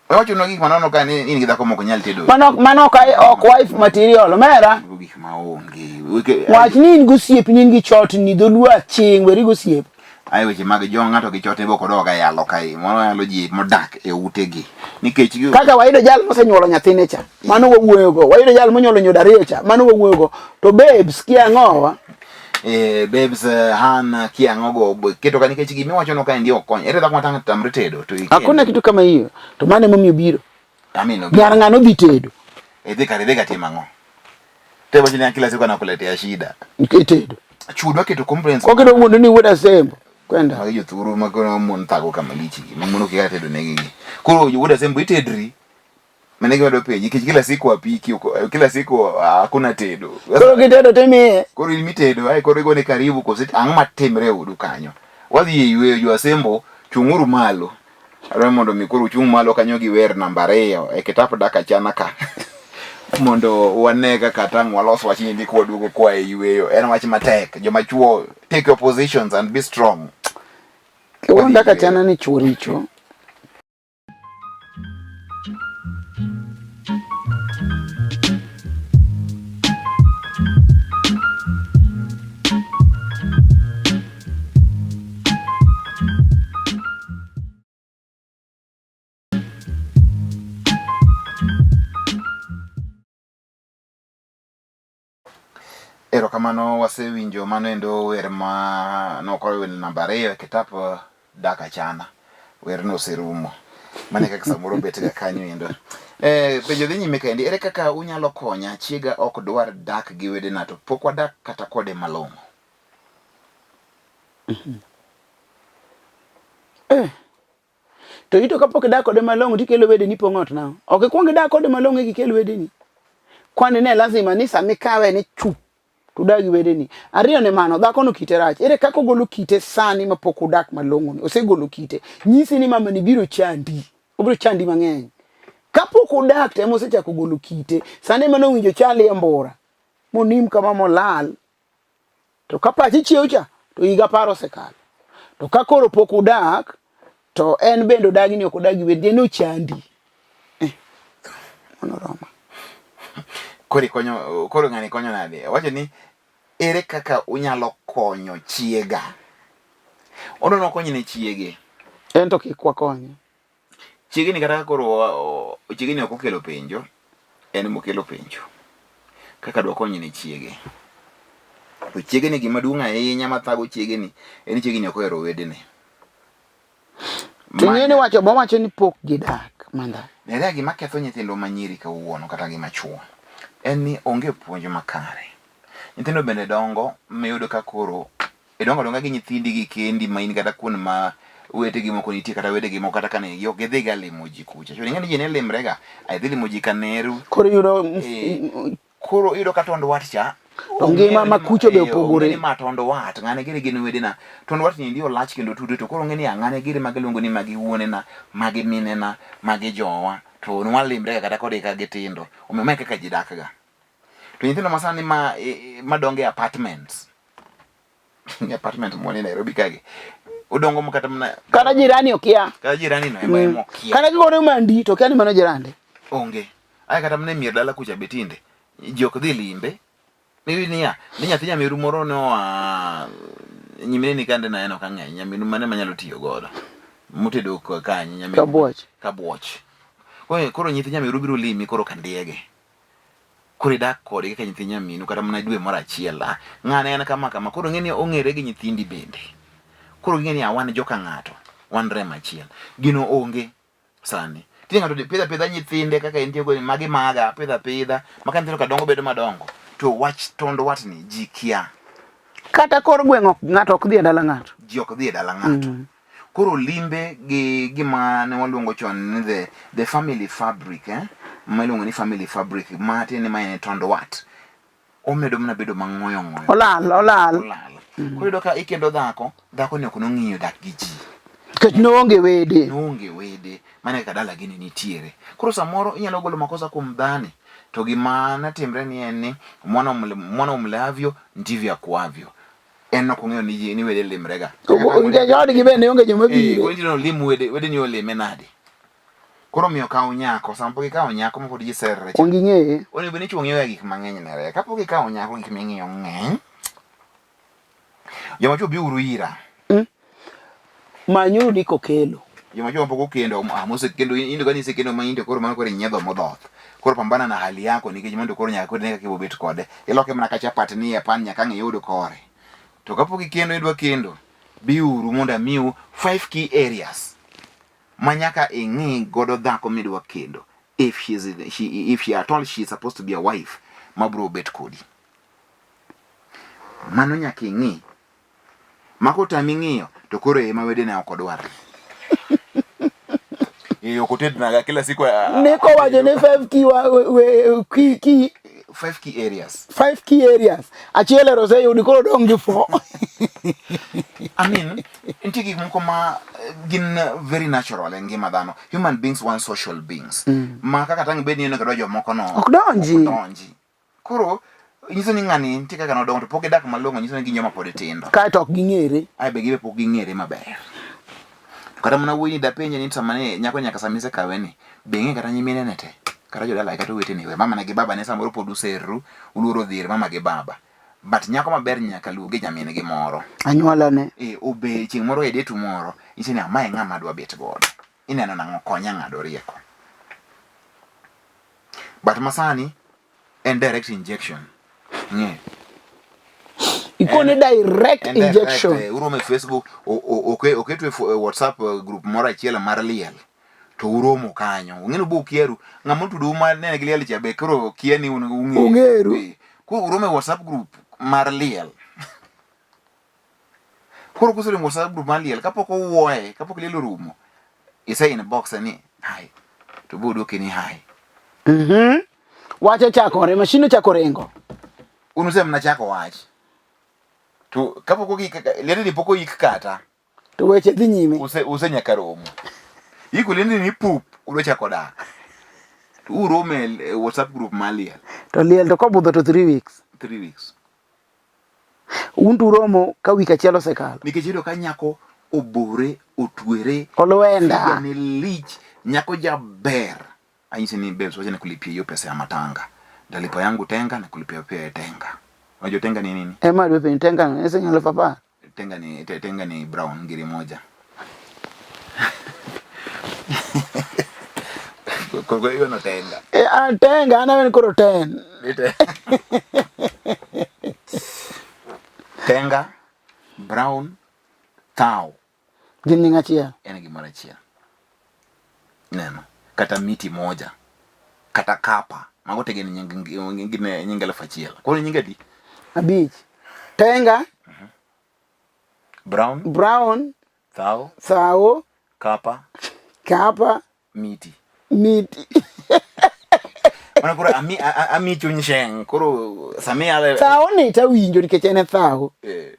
Wacho gik manono ka ni in gi dhako mok nyal tedo. Mano mano ka ok wife material, omera. Mago gik ma onge. Wach ni in gosiep ni in gi chotni dholuo aching' weri gosiep. Ai weche mag jo ng'ato gi chotni bok odoga yalo kae. Mano yalo ji modak e utegi. Nikech kaka wayudo jal mosenyuolo nyathine cha, mano wawuoyogo. Wayudo jal monyuolo nyodo ariyo cha, mano wawuoyogo. To babes kia ang'owa? Eh, babes han kia ang'o go keto ka nikech gima iwacho no kaendi ok kony. Ere dhako matang' tamre tedo to ikende. Hakuna kitu kama hiyo. To mano emomiyo obiro. Amin obiro. Nyar ng'ano dhi tedo. Idhi kare idhi ka timo ang'o? Te wacho ni kila siku anakuletea shida. Itedo. Chuo dwa keto complaints. Kokedo wuondo ni wuod Asembo. Kwenda. Magi jothuru ma koro mon thago kama lich gi. Ma mon ok kaka tedo negi gi. Koro wuod Asembo itedri. Mane gima dwa penji nikech kila siku apiki kila siku hakuna tedo. Koro kitedo timiye. Koro in mitedo ai koro igone karibu kose ang'o matimre e odu kanyo. Wadhi e yueyo jo Asembo chung'uru malo. Adwaro mondo mi koro uchung' malo kanyo gi wer namba ariyo e kitap dak achana ka. Mondo wane kaka tang' walos wach ni kwaduogo kwa e yueyo. En wach matek. Joma chuo take your positions and be strong. Kiwuon dak achana ni chuo richo. Erokamano wasewinjo mano endo wer ma nokoro wer namba ariyo e kitap dak achana. Werno oserumo. Mano e kaka samoro bet ga kanyo endo. Eh, penjo dhi nyime kaendi, ere kaka unyalo konya chiega ok dwar dak gi wedena to pok wadak kata kode malong'o. Eh. To ito kapok idak kode malong'o tikelo wedeni pong'o ot nang'o? Ok ikwong idak kode malong'o eka ikel wedeni. Kwani ne lazima ni sama ikawe ni chup to udag gi wedeni. Ariyo ne mano, dhakono kite rach. Ere kaka ogolo kite sani mapok udak malong'o ni? Osegolo kite. Nyisi ni mamani biro chandi. Obiro chandi mang'eny. Kapok udak to ema osechako golo kite. Sani ema nowinjo chali e mbura. Monim kama molal. To ka pachi chiew cha to higa apar osekalo. To ka koro pok udak to en bende odagi ni ok odagi wendie ni ochandi. Eh, mano roma. Koro ikonyo, koro ng'ani konyo nade? Owacho ni ere kaka unyalo konyo chiega? Odwa ni wakony ne chiege. En to kik wakonye. Chiegni kata ka koro chiegni ok okelo penjo, en mokelo penjo. Kaka dwakony ne chiege. To chiegni gima duong' ahinya mathago chiegni en ni chiegni ok ohero wedene. To ing'e ni wacho bowacho ni pok gidak manda. Nerea gima ketho nyithindwa manyiri kawuono kata gi machuo en ni onge puonj makare. Nyithindo bende dongo miyudo ka koro Idongo adonga gi nyithindi gi kendi ma in kata kuond ma wetegi moko nitie kata wedegi moko kata kane ok gidhiga limo ji kucha. Chon ing'e ni ji ne limrega, ai dhi limo ji kaneru. Koro iyudo Eh, koro iyudo ka tond wat cha To ngima ma kucho be opogore. Ong'e ni ma tond wat, ng'ane giri gin wedena. Tond wat ni endi olach kendo otudre to koro ong'e ni ng'ane giri ma giluongo ni magi wuonena, magi minena, magi jowa. To nwalimrega kata kodgi ka gitindo. Omiyo mae kaka ji dakga. To nyithindo ma sani ma madongo e apartments apartment moni Nairobi kagi odongo ma kata mana kata jirani okia. Kata jirani no ema ema okia. Kata gigore mandi to kia ni mano jirande. Onge. Ai kata mana e mier dala kucha be tinde ji ok dhi limbe. Miyud niya, ni nyathi nyamiru moro ne oa nyimine ni kande naneno ka ng'eny nyaminu mane manyalo tiyo godo motedo kanyo nyaminu Kabuoch. Kabuoch. Koro koro nyithi nyamiru biro limi koro kandiege. Koro idak kode kaka nyithi nyaminu kata mana dwe moro achiel. Ah, ng'ane en kama kama. Koro ng'e ni ong'ere gi nyithindi bende. Koro ging'e ni ah, wan joka ng'ato, wan remo achiel. Gino onge sani. Tinde ng'ato pidho apidha nyithinde kaka entie go magi maga, apidho apidha. Ma ka nyithindo ka dongo bedo madongo, to wach tond watni ji kia. Kata kor gweng' ok ng'ato ok dhi e dala ng'ato. Ji ok dhi e dala ng'ato. Koro limbe gi gima ne waluongo chon ni the, the family fabric eh? ma iluongo ni family fabric ma tiende ni ma en tond wat omedo mana bedo mang'oyo ng'oyo Olal, olal. olal koro iyudo ka ikendo dhako dhako ni ok nong'iyo dak gi ji Nikech noonge wede. noonge wede mana kaka dalagi ne nitiere koro samoro inyalo golo makosa kuom dhani to gima netimre ni en ni mwana mwana umleavyo ndivyo akuavyo en ok ong'eyo ni ni wede limrega. Nikech odgi bende onge joma biro. Eh, koro olim wede, wede ni olime nade? Koro omiyo kawo nyako, sama pok ikawo nyako ma pod ji serre cha. Onge ng'eye. Onego bed ni chwo ng'iyoga gik mang'eny nere. Kapok ikawo nyako gik ming'iyo ng'eny. Joma chwo biuru ira. Manyuru ni kokelo. Joma chwo mapok okendo, ah, mosekendo, in to kani isekendo ma in to koro mano koro inyiedho modhoth. Koro pambana na hali yako nikech mano to koro nyaka koro ne kaka ibobet kode. Iloke mana ka chapat ni e pan nyaka ang' iyud kore. To kapok ikendo idwa kendo, biuru mondo amiu 5 key areas ma nyaka ing'i godo dhako midwa kendo if she is, she, if she at all she is supposed to be a wife mabro bet kodi. Mano nyaka ing'i Ma kotami ng'iyo to koro ema wedena ok odwar. Eh, ok otednaga kila siku. Ne kowacho ni 5 key wa, we, key, key 5 key areas. 5 key areas. Achiel ero oseyudi koro dong' gi 4. I mean, nitie gik moko ma gin very natural e ngima dhano. Human beings want social beings. Ma kaka tang' bed ni ineno kata jomoko no. Ok donji. Ok donji. Koro nyiso ni ng'ani nitie kaka nodongo to pok gidak malong'o nyiso ni gin joma pod tindo. Kae to ok ging'ere. Ae be gibe pok ging'ere maber. To kata mana wuoyi ni dapenje ni sama ne nyako nyaka sama isekawe ni be ing'e kata nyiminene te kata jodalagi kata owetene we mamane gi babane samoro pod userru uluoro dhi ir mama gi baba. But nyako maber nyaka luw gi nyamin gi moro. Anyuolane. E obe chieng' moro e detu moro nyiso ni amae ng'ama adwa bet godo. Ineno nang'o konya ng'ado rieko. But masani en direct injection. Ng'e. Ikone direct En direct, injection. uromo e Facebook, oketu e WhatsApp group moro achiel mar liel. To uromo kanyo. Ung'eni ubo ukieru. Ng'ama otudou ma nene gi liel cha be koro kia ni un ung'eru. Ung'eru. Koro uromo e WhatsApp group mar liel. Koro kuseromo e WhatsApp group mar liel, kapok owuoye, kapok liel orumo, ise inbox ni hi. To bo odwoki ni hi. Wach ochakore, machine ochako ringo. Un use mana chako wach. To kapok ogik, liende ni pok oik kata. To weche dhi nyime. Use nyaka romo. Iko liende ni pup, udwa chako dak. To uromo e WhatsApp group mar liel. To liel to kobudho to 3 weeks. 3 weeks. Un to uromo ka wik achiel osekalo. Nikech iyudo ka nyako obore, otwere, Olwenda. figa ne lich, nyako jaber. Anyise ni babes, wacha nikulipie hiyo pesa ya matanga. Nitalipa yangu tenga na kulipia pia ya tenga. Unajua tenga ni nini? Ema dwe piny tenga no, en siling 10,000. Tenga ni tenga ni brown ngiri moja. Kwa hiyo no tenga. Eh, ah, tenga ana wen koro ten. Ite. Tenga, brown, thao. Gin nying achiel. En gimoro achiel. Neno. Kata miti moja. Kata kapa. Mago te gin nying gin nying 1,000. Koro nying adi? 5. Tenga. Brown. Brown. Thao. Thao. Kapa. Kapa. Miti. Miti. Mano koro ami ami chuny sheng. Koro sami ale. Thao ni tawinjo nikech en e thao. Eh.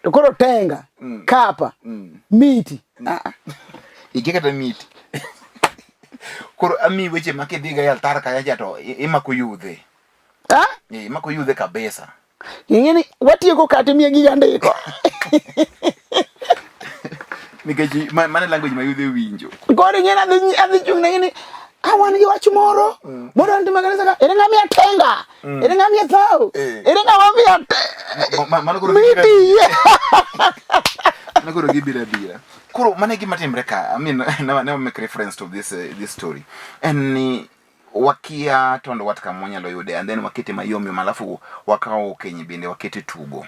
To koro tenga, kapa, miti. Ah. Ikia kata miti. Koro ami weche ma kidhiga e altar kacha cha to imako yudhe. Ah? Eh, imako yudhe kabisa. Ing'e ni watieko kata imiya giga ndiko. Nikech mano e language ma yudhe winjo. Koro ing'e ni adhi chung' ne ni ah, wan gi wach moro moro timo kanisa ka ere ng'a miya tenga ere ng'a miya thaw ere ng'a miya Mano koro miti. Mano koro gibiro abira. Koro mano e gima timre ka. I mean, never make reference to this story. En ni wakia tond wat kama wanyalo yude and then wakete mayom yom alafu wakawo keny bende wakete tugo.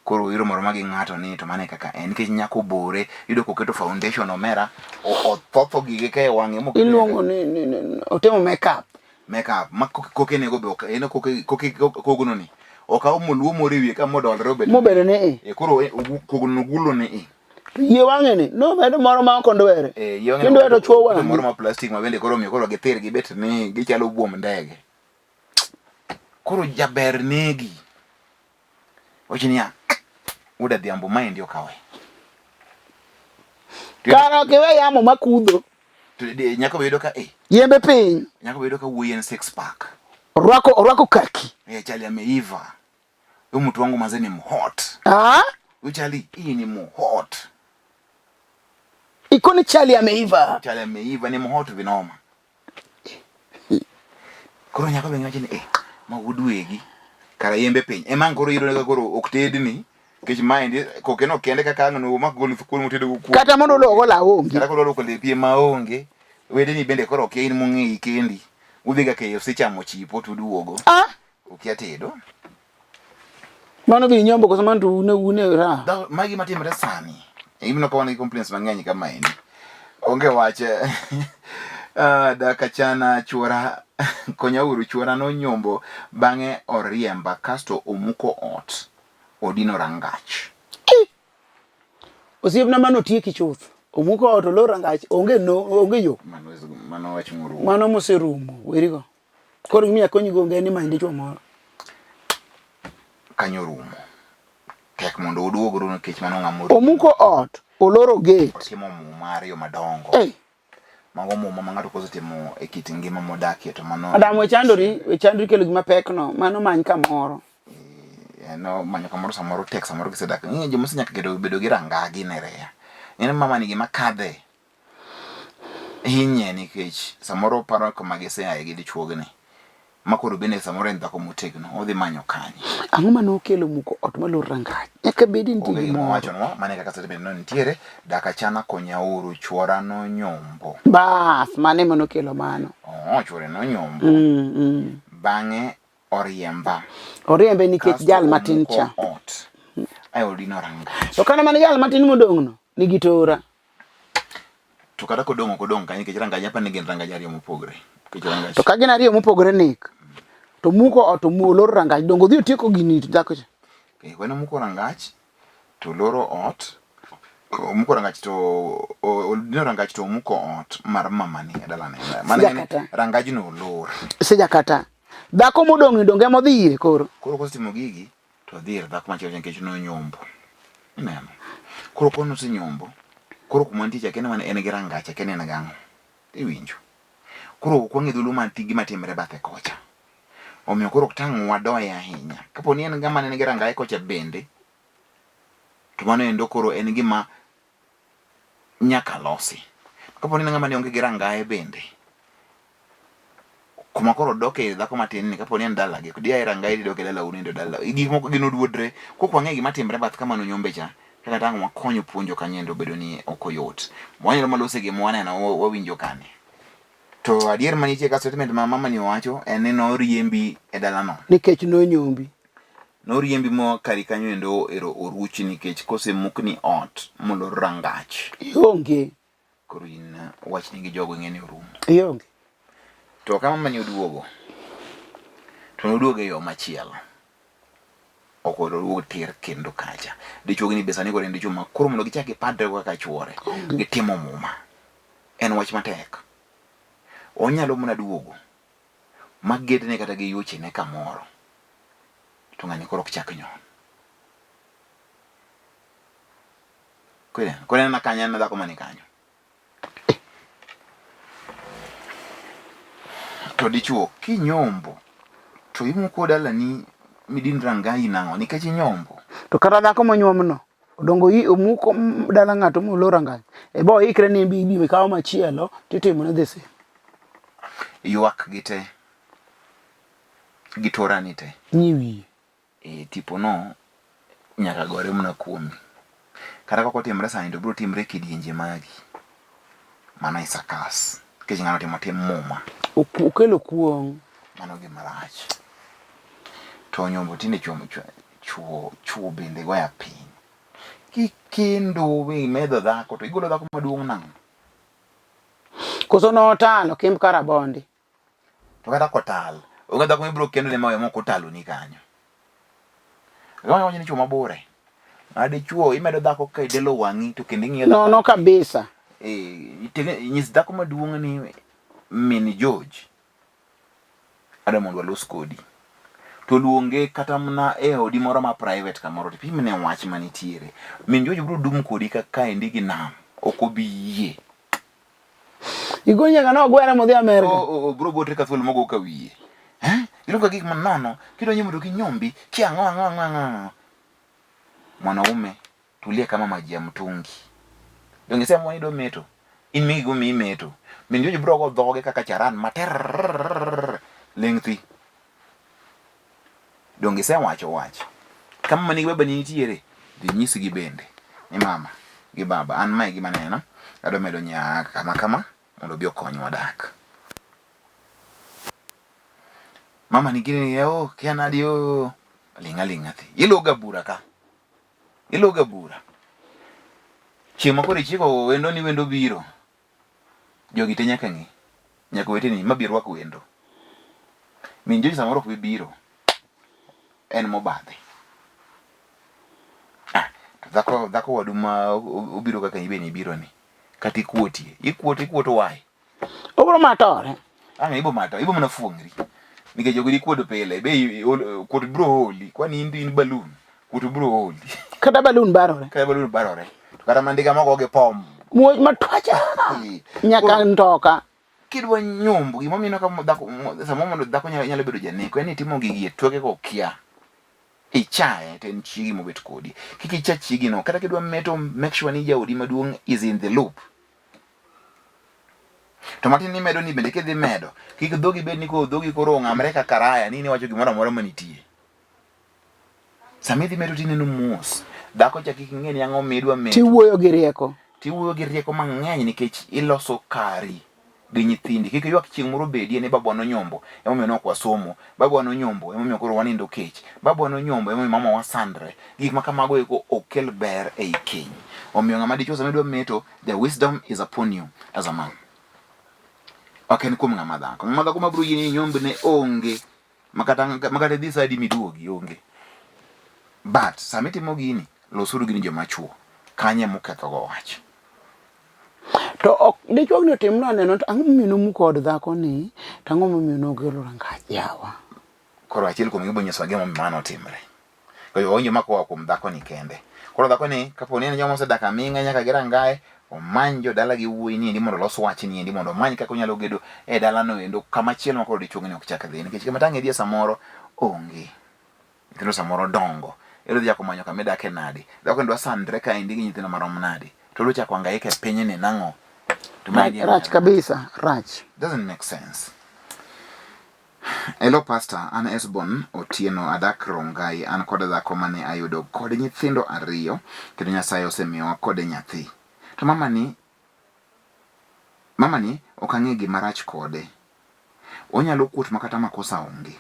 Koro iromo aroma gi ng'ato ni to mano e kaka en nikech nyako bore iyudo koketo foundation omera othotho gige ka e wang'e moketo Iluongo ni otimo make up. Make up ma koke nego be ok en koke koke kogno ni okawo moluo moro e wiye ka modolre obedo Mobedo ni i. E, koro kogno gulo ni i. To yie wang'e ni nomedo moro ma ok ondwere. Eh, yie wang'e Kendo to chwo wang'e. Moro ma plastic ma bende koro omiyo koro githir gibet ni gichalo buom ndege. Koro jaber negi. Wacho niya, wuod Adhiambo maendi ok awe. Kara ok iwe yamo makudho. To nyako be yudo ka eh. Yembe piny. Nyako be yudo ka wuoyi en six pack. Orwako kaki. Eh, chali ameiva. Huyu mtu wangu manze ni mhot. Ah? Huyu chali hii ni mhot. Ikoni chali ameiva. Chali ameiva ni mhot vinoma. Koro nyako be wacho ni eh ma wuod wegi kara yembe piny. Ema koro iyudo ka koro ok tedni nikech maendi koke no kende kaka ang' no mak gol kuon motedo go kuon. Kata mondo oluok go law onge. Kata koro luoko lepi ema onge. Wedeni bende koro ok in mong'eyi kendi. Udhi ga KFC chamo chipo to uduogo. Ah? Ukia tedo. Mano be inyombo koso mano to une une raha. Magi matimre sani. Ineno ka wan gi complaints mang'eny kama endi. Onge wach. Dak achana chuora konya uru chuora nonyombo bang'e oriemba kasto omuko ot odino rangach. Osiepna mano otieki chuth. Omuko ot olor rangach onge no onge yo. Mano wach morumo. Mano moserumo werigo. Koro gima akonyi go onge en ni many dichuo moro. Kanyo orumo. Tek mondo uduogru nikech mano ng'ama orumo. Omuko ot, oloro gate. Otimo muma ariyo madongo. Hey. Mago muma ma ng'ato kosetimo e kit ngima modakie to mano. Adam we chandori, we chandori kelo gima pek no, mano many kamoro. No manyo kamoro samoro tek samoro gisedak. Ing'e joma osenyaka keto bedo gi rangagi ne reya. Ing'e mama ni gima kadhe hinye nikech samoro oparo kama giseaye gi dichuogni ma koro bende samoro en dhako motegno odhi manyo kanye. Ang'o mane okelo muko ot malor rangach? Nyaka bedi nitie Onge gima gimoro. owachonwa mane kaka statement no nitiere dak achana konyauru chuora nonyombo. Bas, mano ema nokelo mano. Oh, chuore nonyombo. Bang'e oriemba. Oriembe nikech Kasto jal matin omuko cha. ot. Ae odino rangach. To kata mana jal matin modong'no nigi tora. To kata kodong' ok odong' kanyo nikech rangaj apa ni gin rangaj ariyo mopogre. Nikech rangach. To ka gin ariyo mopogore nik. To muko ot to oloro rangach dongo odhi otieko gini to dhako cha. Eh, weno muko rangach to oloro ot. Omuko rangach to odino rangach to omuko ot mar mamani e dalane. Mano Sija en kata. rangajno olor. Sija kata. Dhako modong' ni donge modhi ire koro. Koro kosetimo gigi to odhi ir dhako machielo nikech nonyombo. Ineno? Koro kono osenyombo, koro kuma nitie cha kene en gi rangach akia ni en gang'o. Iwinjo? Koro ok wang'e dholuo man gima timre bathe kocha. Omiyo koro ok tang' wadoye ahinya. Kapo ni en ng'ama ne nigi rangaye kocha bende, to mano endo koro en gima nyaka losi. Kapo ni en ng'ama ne onge gi rangaye bende, kuma koro odoke dhako matin ni kapo ni en dalagi, dia e rangaye tidok e dalau nindo dala. Gik moko gin oduodre. Kok wang'e gima timre bath kama nonyombe cha, kaka tang' wakonyo puonjo kanyo endo bedo ni ok oyot. Wanyalo malose gima waneno wawinjo kani. To adier manitie ka statement ma mama ni owacho en ni noriembi e dalano. Nikech nonyombi. Noriembi mo kari kanyo endo ero oruchi nikech kosemukni ot molor rangach. Ionge. Koro in wachni gi jogo ing'e ni orumo. Ionge. To ka mama ni oduogo, to noduogo e yo machielo. Ok oduog tir kendo kacha. Dichuo ni be sani koro en dichuo ma koro mondo gichak gipadre kaka chuore, gitimo muma. En wach matek. Onyalo mana duogo ma gedne kata gi yuochene kamoro to ng'ani koro ok chak nyon. Koro koro en kanyo en dhako mani kanyo. To dichuo kinyombo to imuko dalani midin rangayi nang'o nikech inyombo. To kata dhako monyuomno odongo omuko dala ng'ato molor rangach. E bo ikre ni bi bi kawo machielo titimo ne the same. Ywak gi te gi torani te. Ni wiye. E tipono nyaka gore mana kuomi. Kata kok otimre sani to biro timre e kidienje magi. Mano is a curse. Nikech ng'ano otimo tim muma. Okelo kuong'. Mano gima rach. To nyombo tinde chuo chuo chuo bende goya piny. Kikendo imedo dhako to igolo dhako maduong' nang'o? Koso notalo kimb karabondi. To kata kotal, onge dhako mibiro kendo ne mawe mok otaloni kanyo. Gima wacho ni chuo mabore. Ma dichuo imedo dhako ka idelo wang'i to kendo ing'iyo dhako. Nono kabisa. Eh, nyis dhako maduong' ni min George adwa mondo walos kodi. To luonge kata mana e odi moro ma private kamoro to ipimne wach manitiere. Min George biro dum kodi ka kaendi gi nam. Ok obi yie. Igo nyaka no gwere modhi Amerka. Oh, oh, oh, bro botre ka thuol mogo ka wiye. Eh? Iluongo gik manono, kidonjo mondo kinyombi, ki ang'o ang'o ang'o ang'o. Mwanaume, tulia kama maji ya mtungi. Donge sema ni do meto. In mingi go mi meto. Min jojo bro go dhoge kaka charan mater lengthi. Donge isewacho wach? Kama mani gi babani nitiere, dhi nyisgi bende ni mama gi baba an mae gima aneno, adwa medo nya kama kama mondo obi okonywa dak. Mama ni gini ni oh, kia nadi oh. Ling' aling'a thi. Iluga bura ka. Iluga bura. Chieng' ma koro ichiko wendo ni wendo biro. Jogi te nyaka ng'e. Nyaka weteni ma bi rwak wendo. Min Joji samoro ok bi biro. En mobadhe. Ah, to dhako dhako wadu ma obiro kaka ibe ni biro ni. Kata ikuotie. Ikuoto ikuoto why? Obiro matore. Ang' ibo mato, ibo mana fuong'ri. Nikech jogi ikuodo pile, be kuot biro oli, kwani in in balloon, kuot biro oli. Kata balloon barore. Kata balloon barore. To kata mandiga mogo gi pom. Muoch matwacha. Nyaka ntoka. Kidwa nyombo, gimomiyo ineno ka dhako samoro mondo dhako nyalo bedo janeko en ni itimo gigi e toke kokia. Ichaye to en chiegi mobet kodi. Kik icha chiegi no. Kata kidwa meto make sure ni jaodi maduong' is in the loop. To matin imedo ni bende kidhi medo, kik dhogi bed ni koro dhogi koro ong'amre ka karaya ni niwacho gimoro amora manitie. Sama idhi medo tineno mos. Dhako cha kik ng'e ni ang'o midwa medo. Tiwuoyo gi rieko. Tiwuoyo gi rieko mang'eny nikech iloso kari. gi nyithindi. Kik ywak chieng' moro bedie ni babwa nonyombo emomiyo ne ok wasomo, babwa nonyombo emomiyo koro wanindo kech, babwa nonyombo emomiyo mama wasandre. Gik ma kamago eko ok kel ber ei keny. Omiyo ng'ama dichuo sama idwa meto, the wisdom is upon you as a man. Ok en kuom ng'ama dhako. Ng'ama dhako mabiro yieni inyombne onge. Makata makata idhi sa adi miduogi onge. But sama itimo gini, losuru gini joma chuo. Kanye mukethogo wach. To ok dichuo ni otimno aneno to ang'o momiyo nomuko od dhako ni to ang'o momiyo nogelo rangach yawa. Koro achiel kuom gi bonyiso gima omiyo mano otimre. Koro owinjo ma koa kuom dhako ni kende. Koro dhako ni kapo ni en joma osedak aming'a nyaka gi rangae, omany jodala gi wuoyi ni endi mondo olos wach ni endi mondo omany kaka onyalo gedo e dalano endo kama chielo ma koro dichuo ni ok chak dhi nikech kama tang' idhiye samoro onge. Nyithindo samoro dongo. Ero dhi chako manyo kama idake nade. Dhako ni dwa sandre ka endi gi nyithindo marom nade. To odwa chako hangaika e pinyni nang'o? To ma Rach, rach kabisa, rach. Doesn't make sense. Hello pastor, an Esbon Otieno adak Rongai, an kod dhako mane ayudo kod nyithindo ariyo kendo Nyasaye osemiyowa kode nyathi. To mama ni ok ang'e gima rach kode. Onyalo kuot makata makosa onge.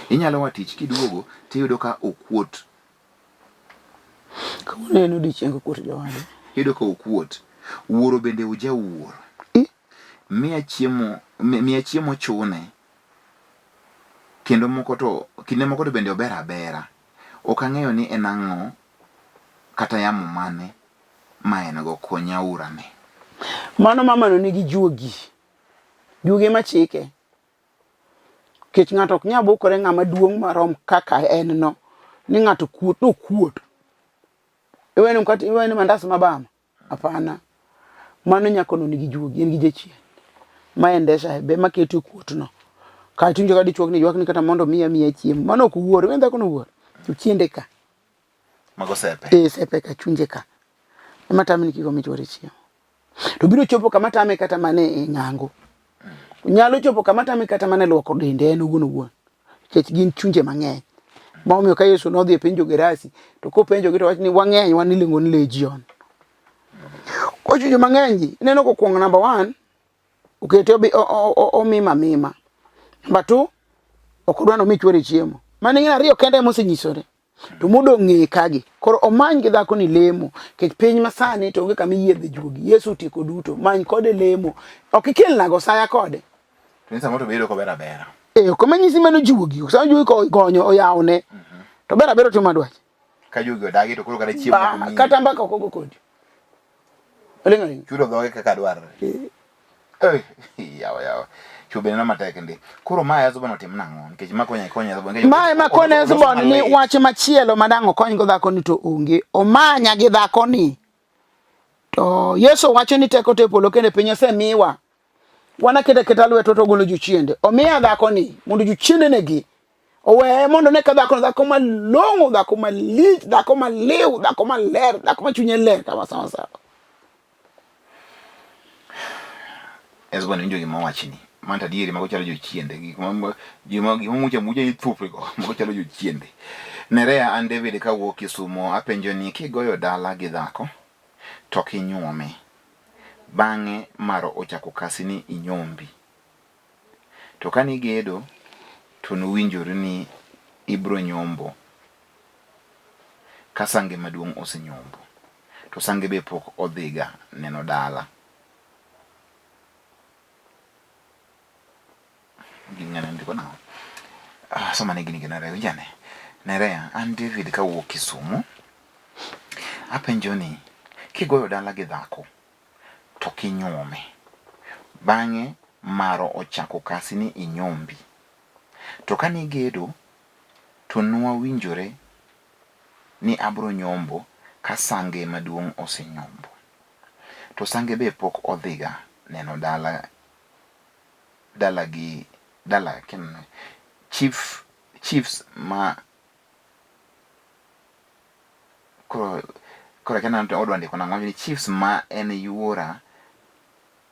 Inyalo wa tich kiduogo tiyudo ka okuot. Kawuono en odiechieng kuot jowadu. Iyudo ka okuot. Wuoro bende ojawuoro. Miya chiemo, miya chiemo chune. Kendo moko to, kinde moko to bende ober abera. Ok ang'eyo ni en ang'o kata yamo mane ma en go, konya uru ane. Mano mamano nigi juogi. Juogi ema chike. Nikech ng'ato ok nyal bukore ng'ama duong' marom kaka en no. Ni ng'ato kuot, nokuot. Iwene mkate, iwene mandas mabama. Hapana. Mano nyakono nigi juogi, en gi jachien. Ma endesha be makete okuot no. Kae to ka dichuok ni ywak ni kata mondo miya miya chiemo. Mano ok wuor, iwe dhako no wuor. To chiende ka. Mago sepe. Eh, sepe ka, chunje ka. Ema tame ni kik omi chwore chiemo. To biro chopo kama tame kata mana e ng'ango. Nyalo chopo kama tame kata mana e luoko dende en owuon owuon. Nikech gin chunje mang'eny. Ma omiyo ka Yesu nodhi e piny jo-Gerasi to kopenjogi to wach ni wang'eny wan iluongo ni legion. Ko chunje mang'eny gi ineno kokwongo number one okete omima mima. Number two ok odwa ni omi chwore chiemo. Mano ing'e ariyo kende ema osenyisore. To modong' ng'eye kagi. Koro omany gi dhako ni lemo. Nikech piny masani to onge kama iyiedhe juogi. Yesu otieko duto. Many kode lemo. Ok ikelnago saya kode. To ni samoro to bedo kober abera. Eh, ok manyisi mano juogi. Sama juogi ko gonyo oyawne. To ber abera otimo madwache. Ka juogi odagi to koro kata chiemo ok omiyi. Kata mbaka ok ogo kodi. Oling' aling'. Chudo dhoge kaka dwarre. Eh. Yawa yawa. Chwo bende matek ndi. Koro ma Hezbon otim nang'o? Nikech ma konya konya Hezbon. Nikech Ma ema kone Hezbon ni wach machielo ma dang' okony go dhako ni to onge. Omanya gi dhako ni. To Yesu wacho ni teko te polo kendo piny osemiwa. Wan aketa keta lwetwa to ogolo jochiende. Omiya dhako ni mondo jochiende negi. Oweye mondo ne ka dhako dhako malong'o, dhako malich, dhako maliw, dhako maler, dhako ma chunye ler kama sawa sawa. Hezbon winjo gima owachni. Man to adieri mago chalo jochiende. Gik ma gima gima mucha mucha ithupe go mago chalo jochiende. Nerea an David kawuok Kisumo apenjo ni kigoyo dala gi dhako to ok inyuome. Bang'e maro ochako kasi ni inyombi. To kane igedo to nuwinjoru ni ibro nyombo ka sange maduong' osenyombo. To sange be pok odhiga neno dala. Gini ng'ani ondiko nang'o? Ah, soma ne gini kendo winj ane. Nerea, an David kawuok Kisumu. Apenjo ni, kigoyo dala gi dhako to kinyuome, bang'e maro ochako kasi ni inyombi. To kane igedo to nwawinjore ni abro nyombo ka sange maduong' osenyombo. To sange be pok odhiga neno dala dalagi dala chief chiefs ma koro koro akia ni odwa ndiko nang'o ni chiefs ma en yuora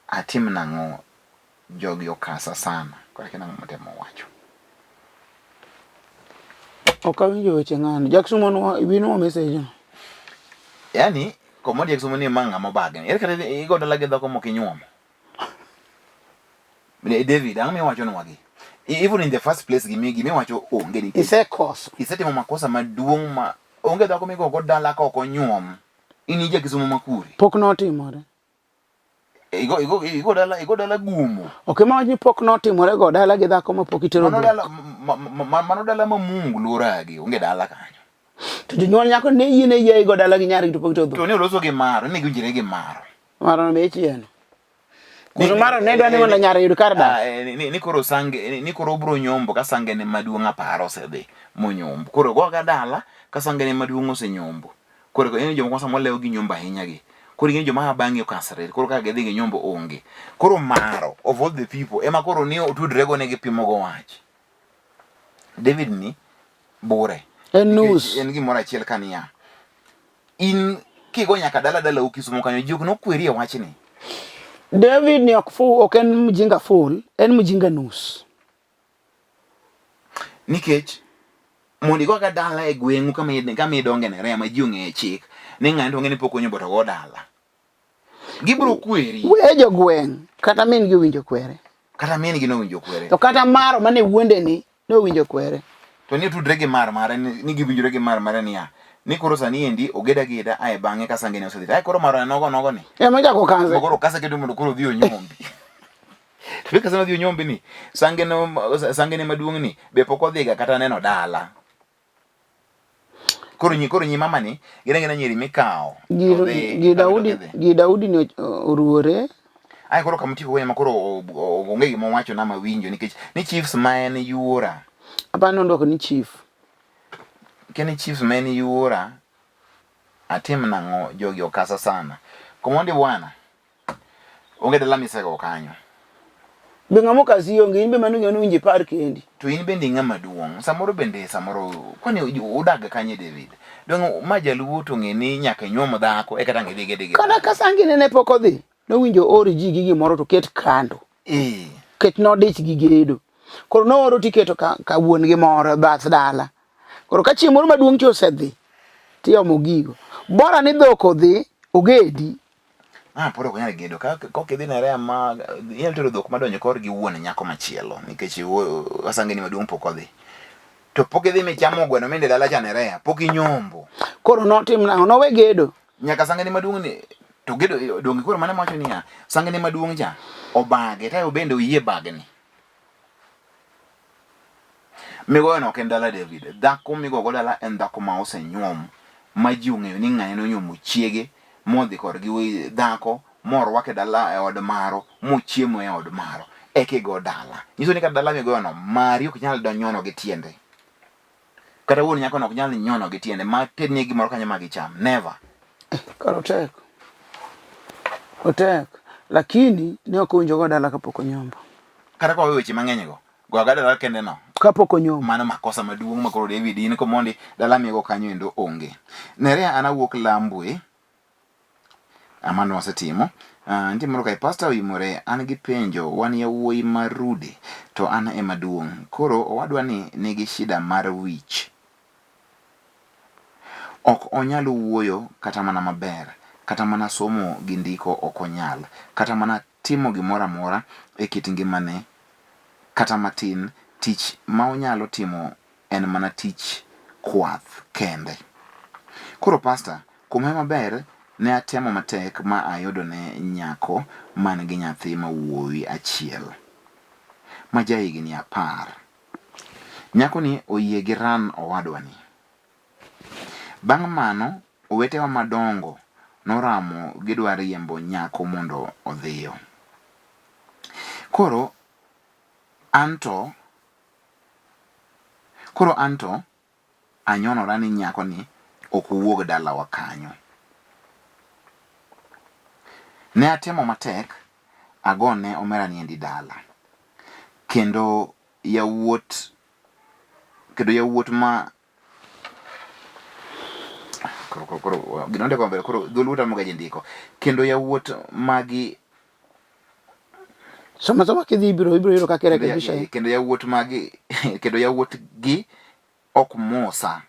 atim nang'o jogi okasa sana koro akia nang'o motemo wacho. Ok awinjo weche ng'ano. Jackson mondo ibinwo message no. Yani Komodi Kisumo ni ma ng'ama obagni. Ere kata igo dala gi dhako mok inyuomo? David, ang'o miwachonwa gi? Even in the first place gimi gimiwacho onge nikech Isekoso. Isetimo makosa maduong' ma onge dhako migogo dala ka ok onyuom. In ija Kisumo ma kure? Pok notimore. Igo igo igo dala igo dala gumo. Ok ema wach ni pok notimore go dala gi dhako ma pok itero. Mano dala mano dala ma Mungu luoragi, onge dala kanyo. To jonyuol nyako ne yie ne yie igo dala gi nyargi to pok itero. To ne oloso gi maro, ne giwinjore gi maro. Maro no chieno. Koso maro ne dwa ni mondo nyare yud kar dak. Ah, eh, ni koro sange ni koro obro nyombo ka sange ne maduong' aparo osedhi monyombo. Koro goga dala ka sange ne maduong' osenyombo. Koro en jomoko samoro lewo gi nyombo ahinya gi. Koro ing'e joma a bang'i okasre, koro kaka gidhi gi nyombo onge. Koro maro of all the people ema koro ni otudre go ne gipimo go wach. David ni bure. En nus. En gimoro achiel ka niya. In kigo nyaka dala dala u Kisumo kanyo ji ok nokweri e wachni. David ni ok fu, ok en mjinga full, en mjinga nus. Nikech mondo igo ga dala e gweng'u kama kama idonge ne rema ji ong'e chik ni ng'ani to ong'e ni pok onyombo to go dala. Gibiro kweri. We jogweng' kata min gi owinjo kwere. Kata min gi nowinjo kwere. To kata maro mane wuonde ni nowinjo kwere. To ni otudre gi mar mare ni giwinjore gi mar mare niya ni koro sani endi ogeda geda ae bang'e ka sangene osedhi. Ae koro maro nogo nogo ni. Ema chako kanze. Koro kase kedo mondo koro odhi onyombi. To be kase odhi onyombi ni sangene sangene maduong' ni be pok odhiga kata neno dala. Koro nyi koro nyi mama ni gin agina nyiri mikawo. Gi Daudi gi Daudi ni oruore. Ai koro kama tieko ma koro onge gima owacho na mawinjo nikech ni chiefs ma en yuora. Apani ondwoko ni chief. Keni chiefs ma en yuora atim nang'o jogi okasa sana. Komondi bwana. Onge dala misego kanyo. Be ng'ama okasi onge, in be mano gima nowinjo ipar kendi. To in bende ing'ama duong'. Samoro bende samoro kwani udag kanye David? Dong' ma jaluo to ng'e ni nyaka inyuom dhako eka tang' idhi gede gi. Kata ka sangine ne pok odhi, nowinjo or ji gi gimoro to ket kando. Eh. Ket nodich gi gedo. Koro nooro tiketo ka, ka wuon gi moro e bath dala. Koro ka chieng' moro maduong' cha osedhi, tiomo gigo. Bora ni dhok odhi, ogedi. Ah, pod ok onyal gedo. Ka kok idhi Nerea ma inyalo tero dhok madonjo kor gi wuon nyako machielo nikech asangeni maduong' pok odhi. To pok idhi michamo gweno minde dala cha Nerea, pok inyombo. Koro notim nang'o? Nowe gedo. Nyaka sangeni maduong' ni to gedo donge koro mane wacho niya, sangeni maduong' cha obage to bende oyie bagni. Migoyono ok en dala David. Dhako migogo dala en dhako ma osenyuom ma ji ong'eyo ni ng'ane nonyuomo chiege modhi korgi dhako morwake dala e od maro mochiemo e od maro eka igo dala. Nyiso ni kata dala migoyono mari ok nyal nyono gi tiende. Kata wuon nyakono ok nyal nyono gi tiende ma tednie gimoro kanyo ma gicham. Never. Kar otek. Otek. Lakini ne ok owinjo go dala kapok onyombo. Kata kwa weche mang'eny go, go aga dala kende no. Kapok onyombo. Mano makosa maduong' ma koro David in komondi dala migo kanyo endo onge. Nerea an awuok Lambwe. Amano wasetimo. Uh, nitie moro kae pastor oimore an gi penjo wan yawuoyi ma rude to an ema duong' koro owadwa ni nigi shida mar wich Ok onyal wuoyo kata mana maber, kata mana somo gi ndiko ok onyal, kata mana timo gimoro amora e kit ngimane kata matin, tich ma onyalo timo en mana tich kwath kende. Koro pastor, kuom hawi maber ne atemo matek ma ayudone nyako man gi nyathi ma wuowi achiel ma ja higni apar. Nyakoni oyie gi ran owadwani. Bang' mano, owetewa madongo noramo gidwa riembo nyako mondo odhiyo. Koro anto koro anto anyonora ni nyakoni ok wuog dalawa kanyo. Ne atemo matek agone omera niendi dala. Kendo yawuot kendo yawuot ma koro koro koro gino ndiko maber koro dholuo tamoga ji ndiko kendo yawuot magi Soma soma kidhi ibiro ibiro yudo kaka irekebisha. Kendo yawuot magi kendo yawuot gi ok mosa.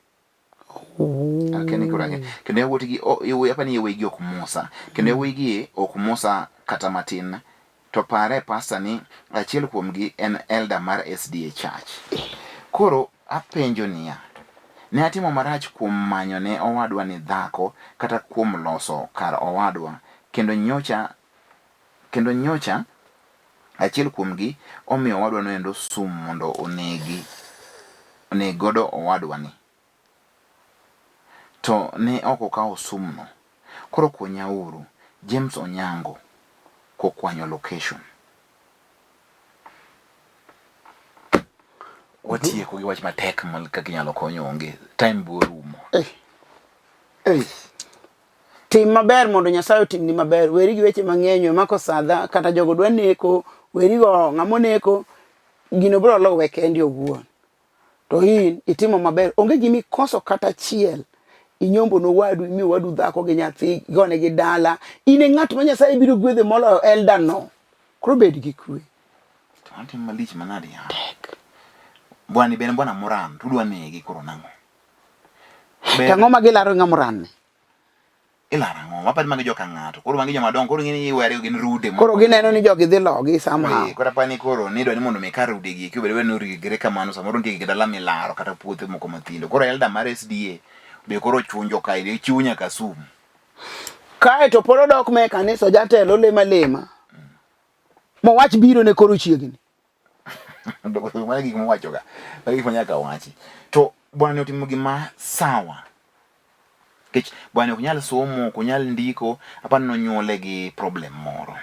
Akia ni koro ang'e. Kendo yawuotgi yawuoyi apa ni yawuoyi gi ok mosa. Kendo yawuoyi gi ok mosa kata matin. To pare pastor ni achiel kuomgi en elder mar SDA Church. Koro apenjo niya, ne atimo marach kuom manyo ne owadwa ni dhako kata kuom loso kar owadwa kendo nyocha kendo nyocha achiel kuomgi omiyo owadwa noendo sum mondo onegi oneg godo owadwa ni. To ne ok okawo sumno. Koro konyauru. James Onyango, Kokwanyo Location. Watieko gi wach matek mal kaka inyalo konyo onge. Time bo rumo. Eh. Eh. Tim maber mondo Nyasaye otimni maber. Weri gi weche mang'eny, we mako sadha, kata jogo dwa neko, weri go ng'ama oneko, gino biro luwe kendi owuon. To in itimo maber, onge gima ikoso kata achiel. Inyombo nowadu, imiyo wadu dhako gi nyathi, igone gi dala. In e ng'at ma Nyasaye biro gwedhe moloyo elder no. Koro bed gi kwe. To an tim malich manade ya. Tek. Bwani ben bwana moran, tudwa negi koro nang'o? To ang'o ma gilaro ng'a moran ni? Ilaro ang'o? Waparo ni magi joka ng'ato. Koro magi joma dongo, koro ing'e ni iwere gin rude. Koro gineno ni jogi dhi logi somehow. Eh, koro apani koro nidwa ni mondo mi kar rude gi eki obed ni origre kamano samoro nitie gik dala milaro kata puothe moko mathindo. Koro elder mar SDA be koro chunjo kae, chiwo nyaka sum. Kae to pod odok me kanisa jatelo lema lema. Mowach biro ne koro chiegni. Mano gik mowachoga. Mano gik ma nyaka wachi. To bwana ni otimo gima sawa. Nikech bwana ok nyal somo, ok onyal ndiko, apani nonyuole gi problem moro.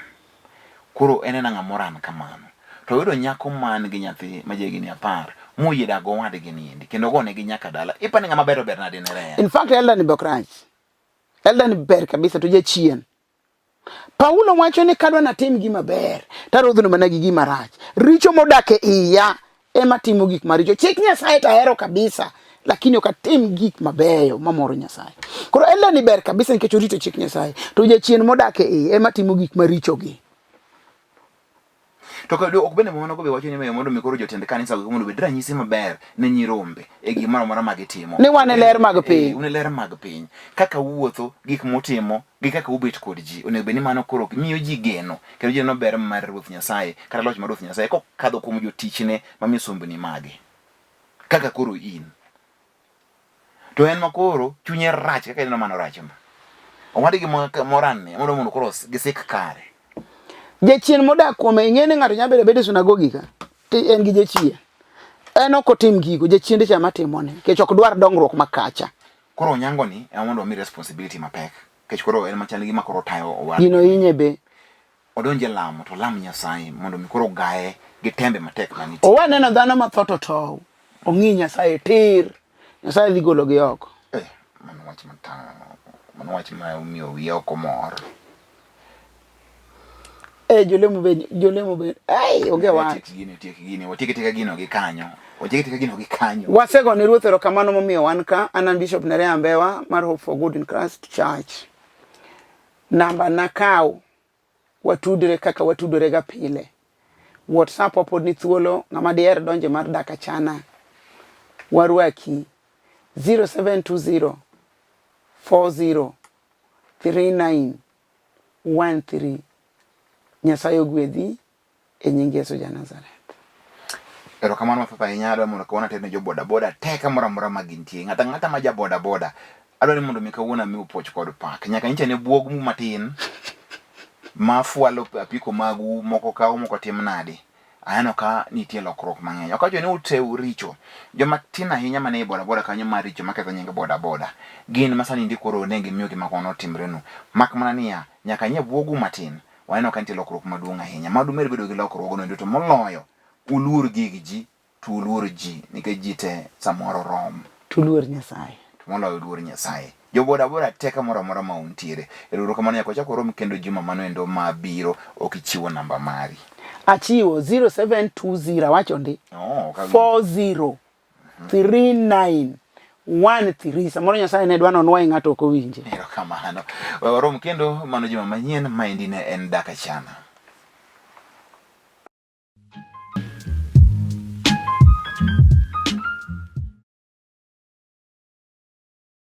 Koro en ena ng'ama oran kamano. To oyudo nyako man gi nyathi ma jahigni apar moyie dak gowadgi niendi kendo ogonegi nyaka dala. Ipani ng'ama ber to ber nade ne Reya? In fact elder ni be ok rach. Elder ni ber kabisa to jachien. Paulo wacho ni kadwa natim gima ber, tarodhno mana gi gima rach. Richo modak e iya ema timo gik maricho. Chik Nyasaye to ahero kabisa, lakini ok atim gik mabeyo mamoro Nyasaye. Koro Ella ni ber kabisa nikech orito chik Nyasaye, to jachien modak e iye ema timo gik marichogi. To kod ok bende mano be wacho ni mondo mi koro jotend kanisa go mondo obed ranyisi maber ne nyirombe e gimoro amora ma gitimo. Ni wan e ler mag piny. Eh, un e ler mag piny. Kaka uwuotho, gik mutimo, gi kaka ubet kod ji. Onego bed ni mano koro miyo ji geno kendo ji neno ber mar Ruoth Nyasaye kata loch mar Ruoth Nyasaye kokadho kuom jotichne ma misumbni mage. Kaka koro in. To en ma koro chunye rach kaka ineno mano rach ma. Owadgi moranni mondo mondo koro gisik kare. Jachien modak kuome ing'e ni ng'ato nyalo bedo abeda e sunagogi ka to en gi jachien. En ok otim gigo, jachiende cha ema timone nikech ok dwar dongruok ma kacha. Koro Onyango ni ema mondo omi responsibility mapek. Nikech koro en machal gi gima koro otayo owadgi. Gino hinye be. Odonj e lamo to olam Nyasaye mondo mi koro ogaye gi tembe matek manitie. Owe neno dhano matho to tow. Ong'i Nyasaye tir. Nyasaye dhi gologi oko. Eh, mano wach matang', mano wach ma omiyo wiya ok omor. Eh, jolemo be, jolemo be, ai, onge wach. Tiek gini, tiek gini, watiek atieka gino gi kanyo. Watiek atieka gino gi kanyo. Wasego ne Ruoth erokamano momiyo wan ka. An an Bishop Nerea Mbewa mar Hope for Good in Christ Church. Namba nakaw watudre kaka watudore ga pile. WhatsApp wa pod ni thuolo, ng'ama diher donje mar dak achana, warwaki 0720 40 39 13. Nyasaye ogwedhi e nying Yesu ja Nazareth. Erokamano mathoth ahinya adwa mondo kawuono ater ne jo boda boda te kamoro amora ma gintie. Ng'ato ang'ata ma ja boda boda adwa ni mondo mi kawuono amiu puoch kod pak. Nyaka nyicha ne buog mu matin ma fwalo apiko magu moko kaw moko tim nade. Aneno ka nitie lokruok mang'eny. Ok awacho ni ute uricho. Joma tin ahinya mane e boda boda kanyo maricho maketho nying boda boda gin ma sani ndi koro ne gimiyo gima kamano otimrenu. Mak mana niya, nyaka nye buogu matin waneno ka nitie lokruok maduong' ahinya. Mad umed bedo gi lokruogno endo to moloyo uluor gig ji to uluor ji nikech ji te samoro rom. To uluor Nyasaye. To moloyo uluor Nyasaye. Jo boda boda te kamoro amora ma untiere. Ero uru kamano nyaka wachak warom kendo juma mano endo ma biro ok ichiwo namba mari. Achiwo 0720 awacho ndi. Oh, ok awinjo. 40 39 13 samoro Nyasaye ne dwa nonwayi ng'ato ok owinje. Erokamano. We warom kendo mano juma manyien maendi ne en Dak Achana.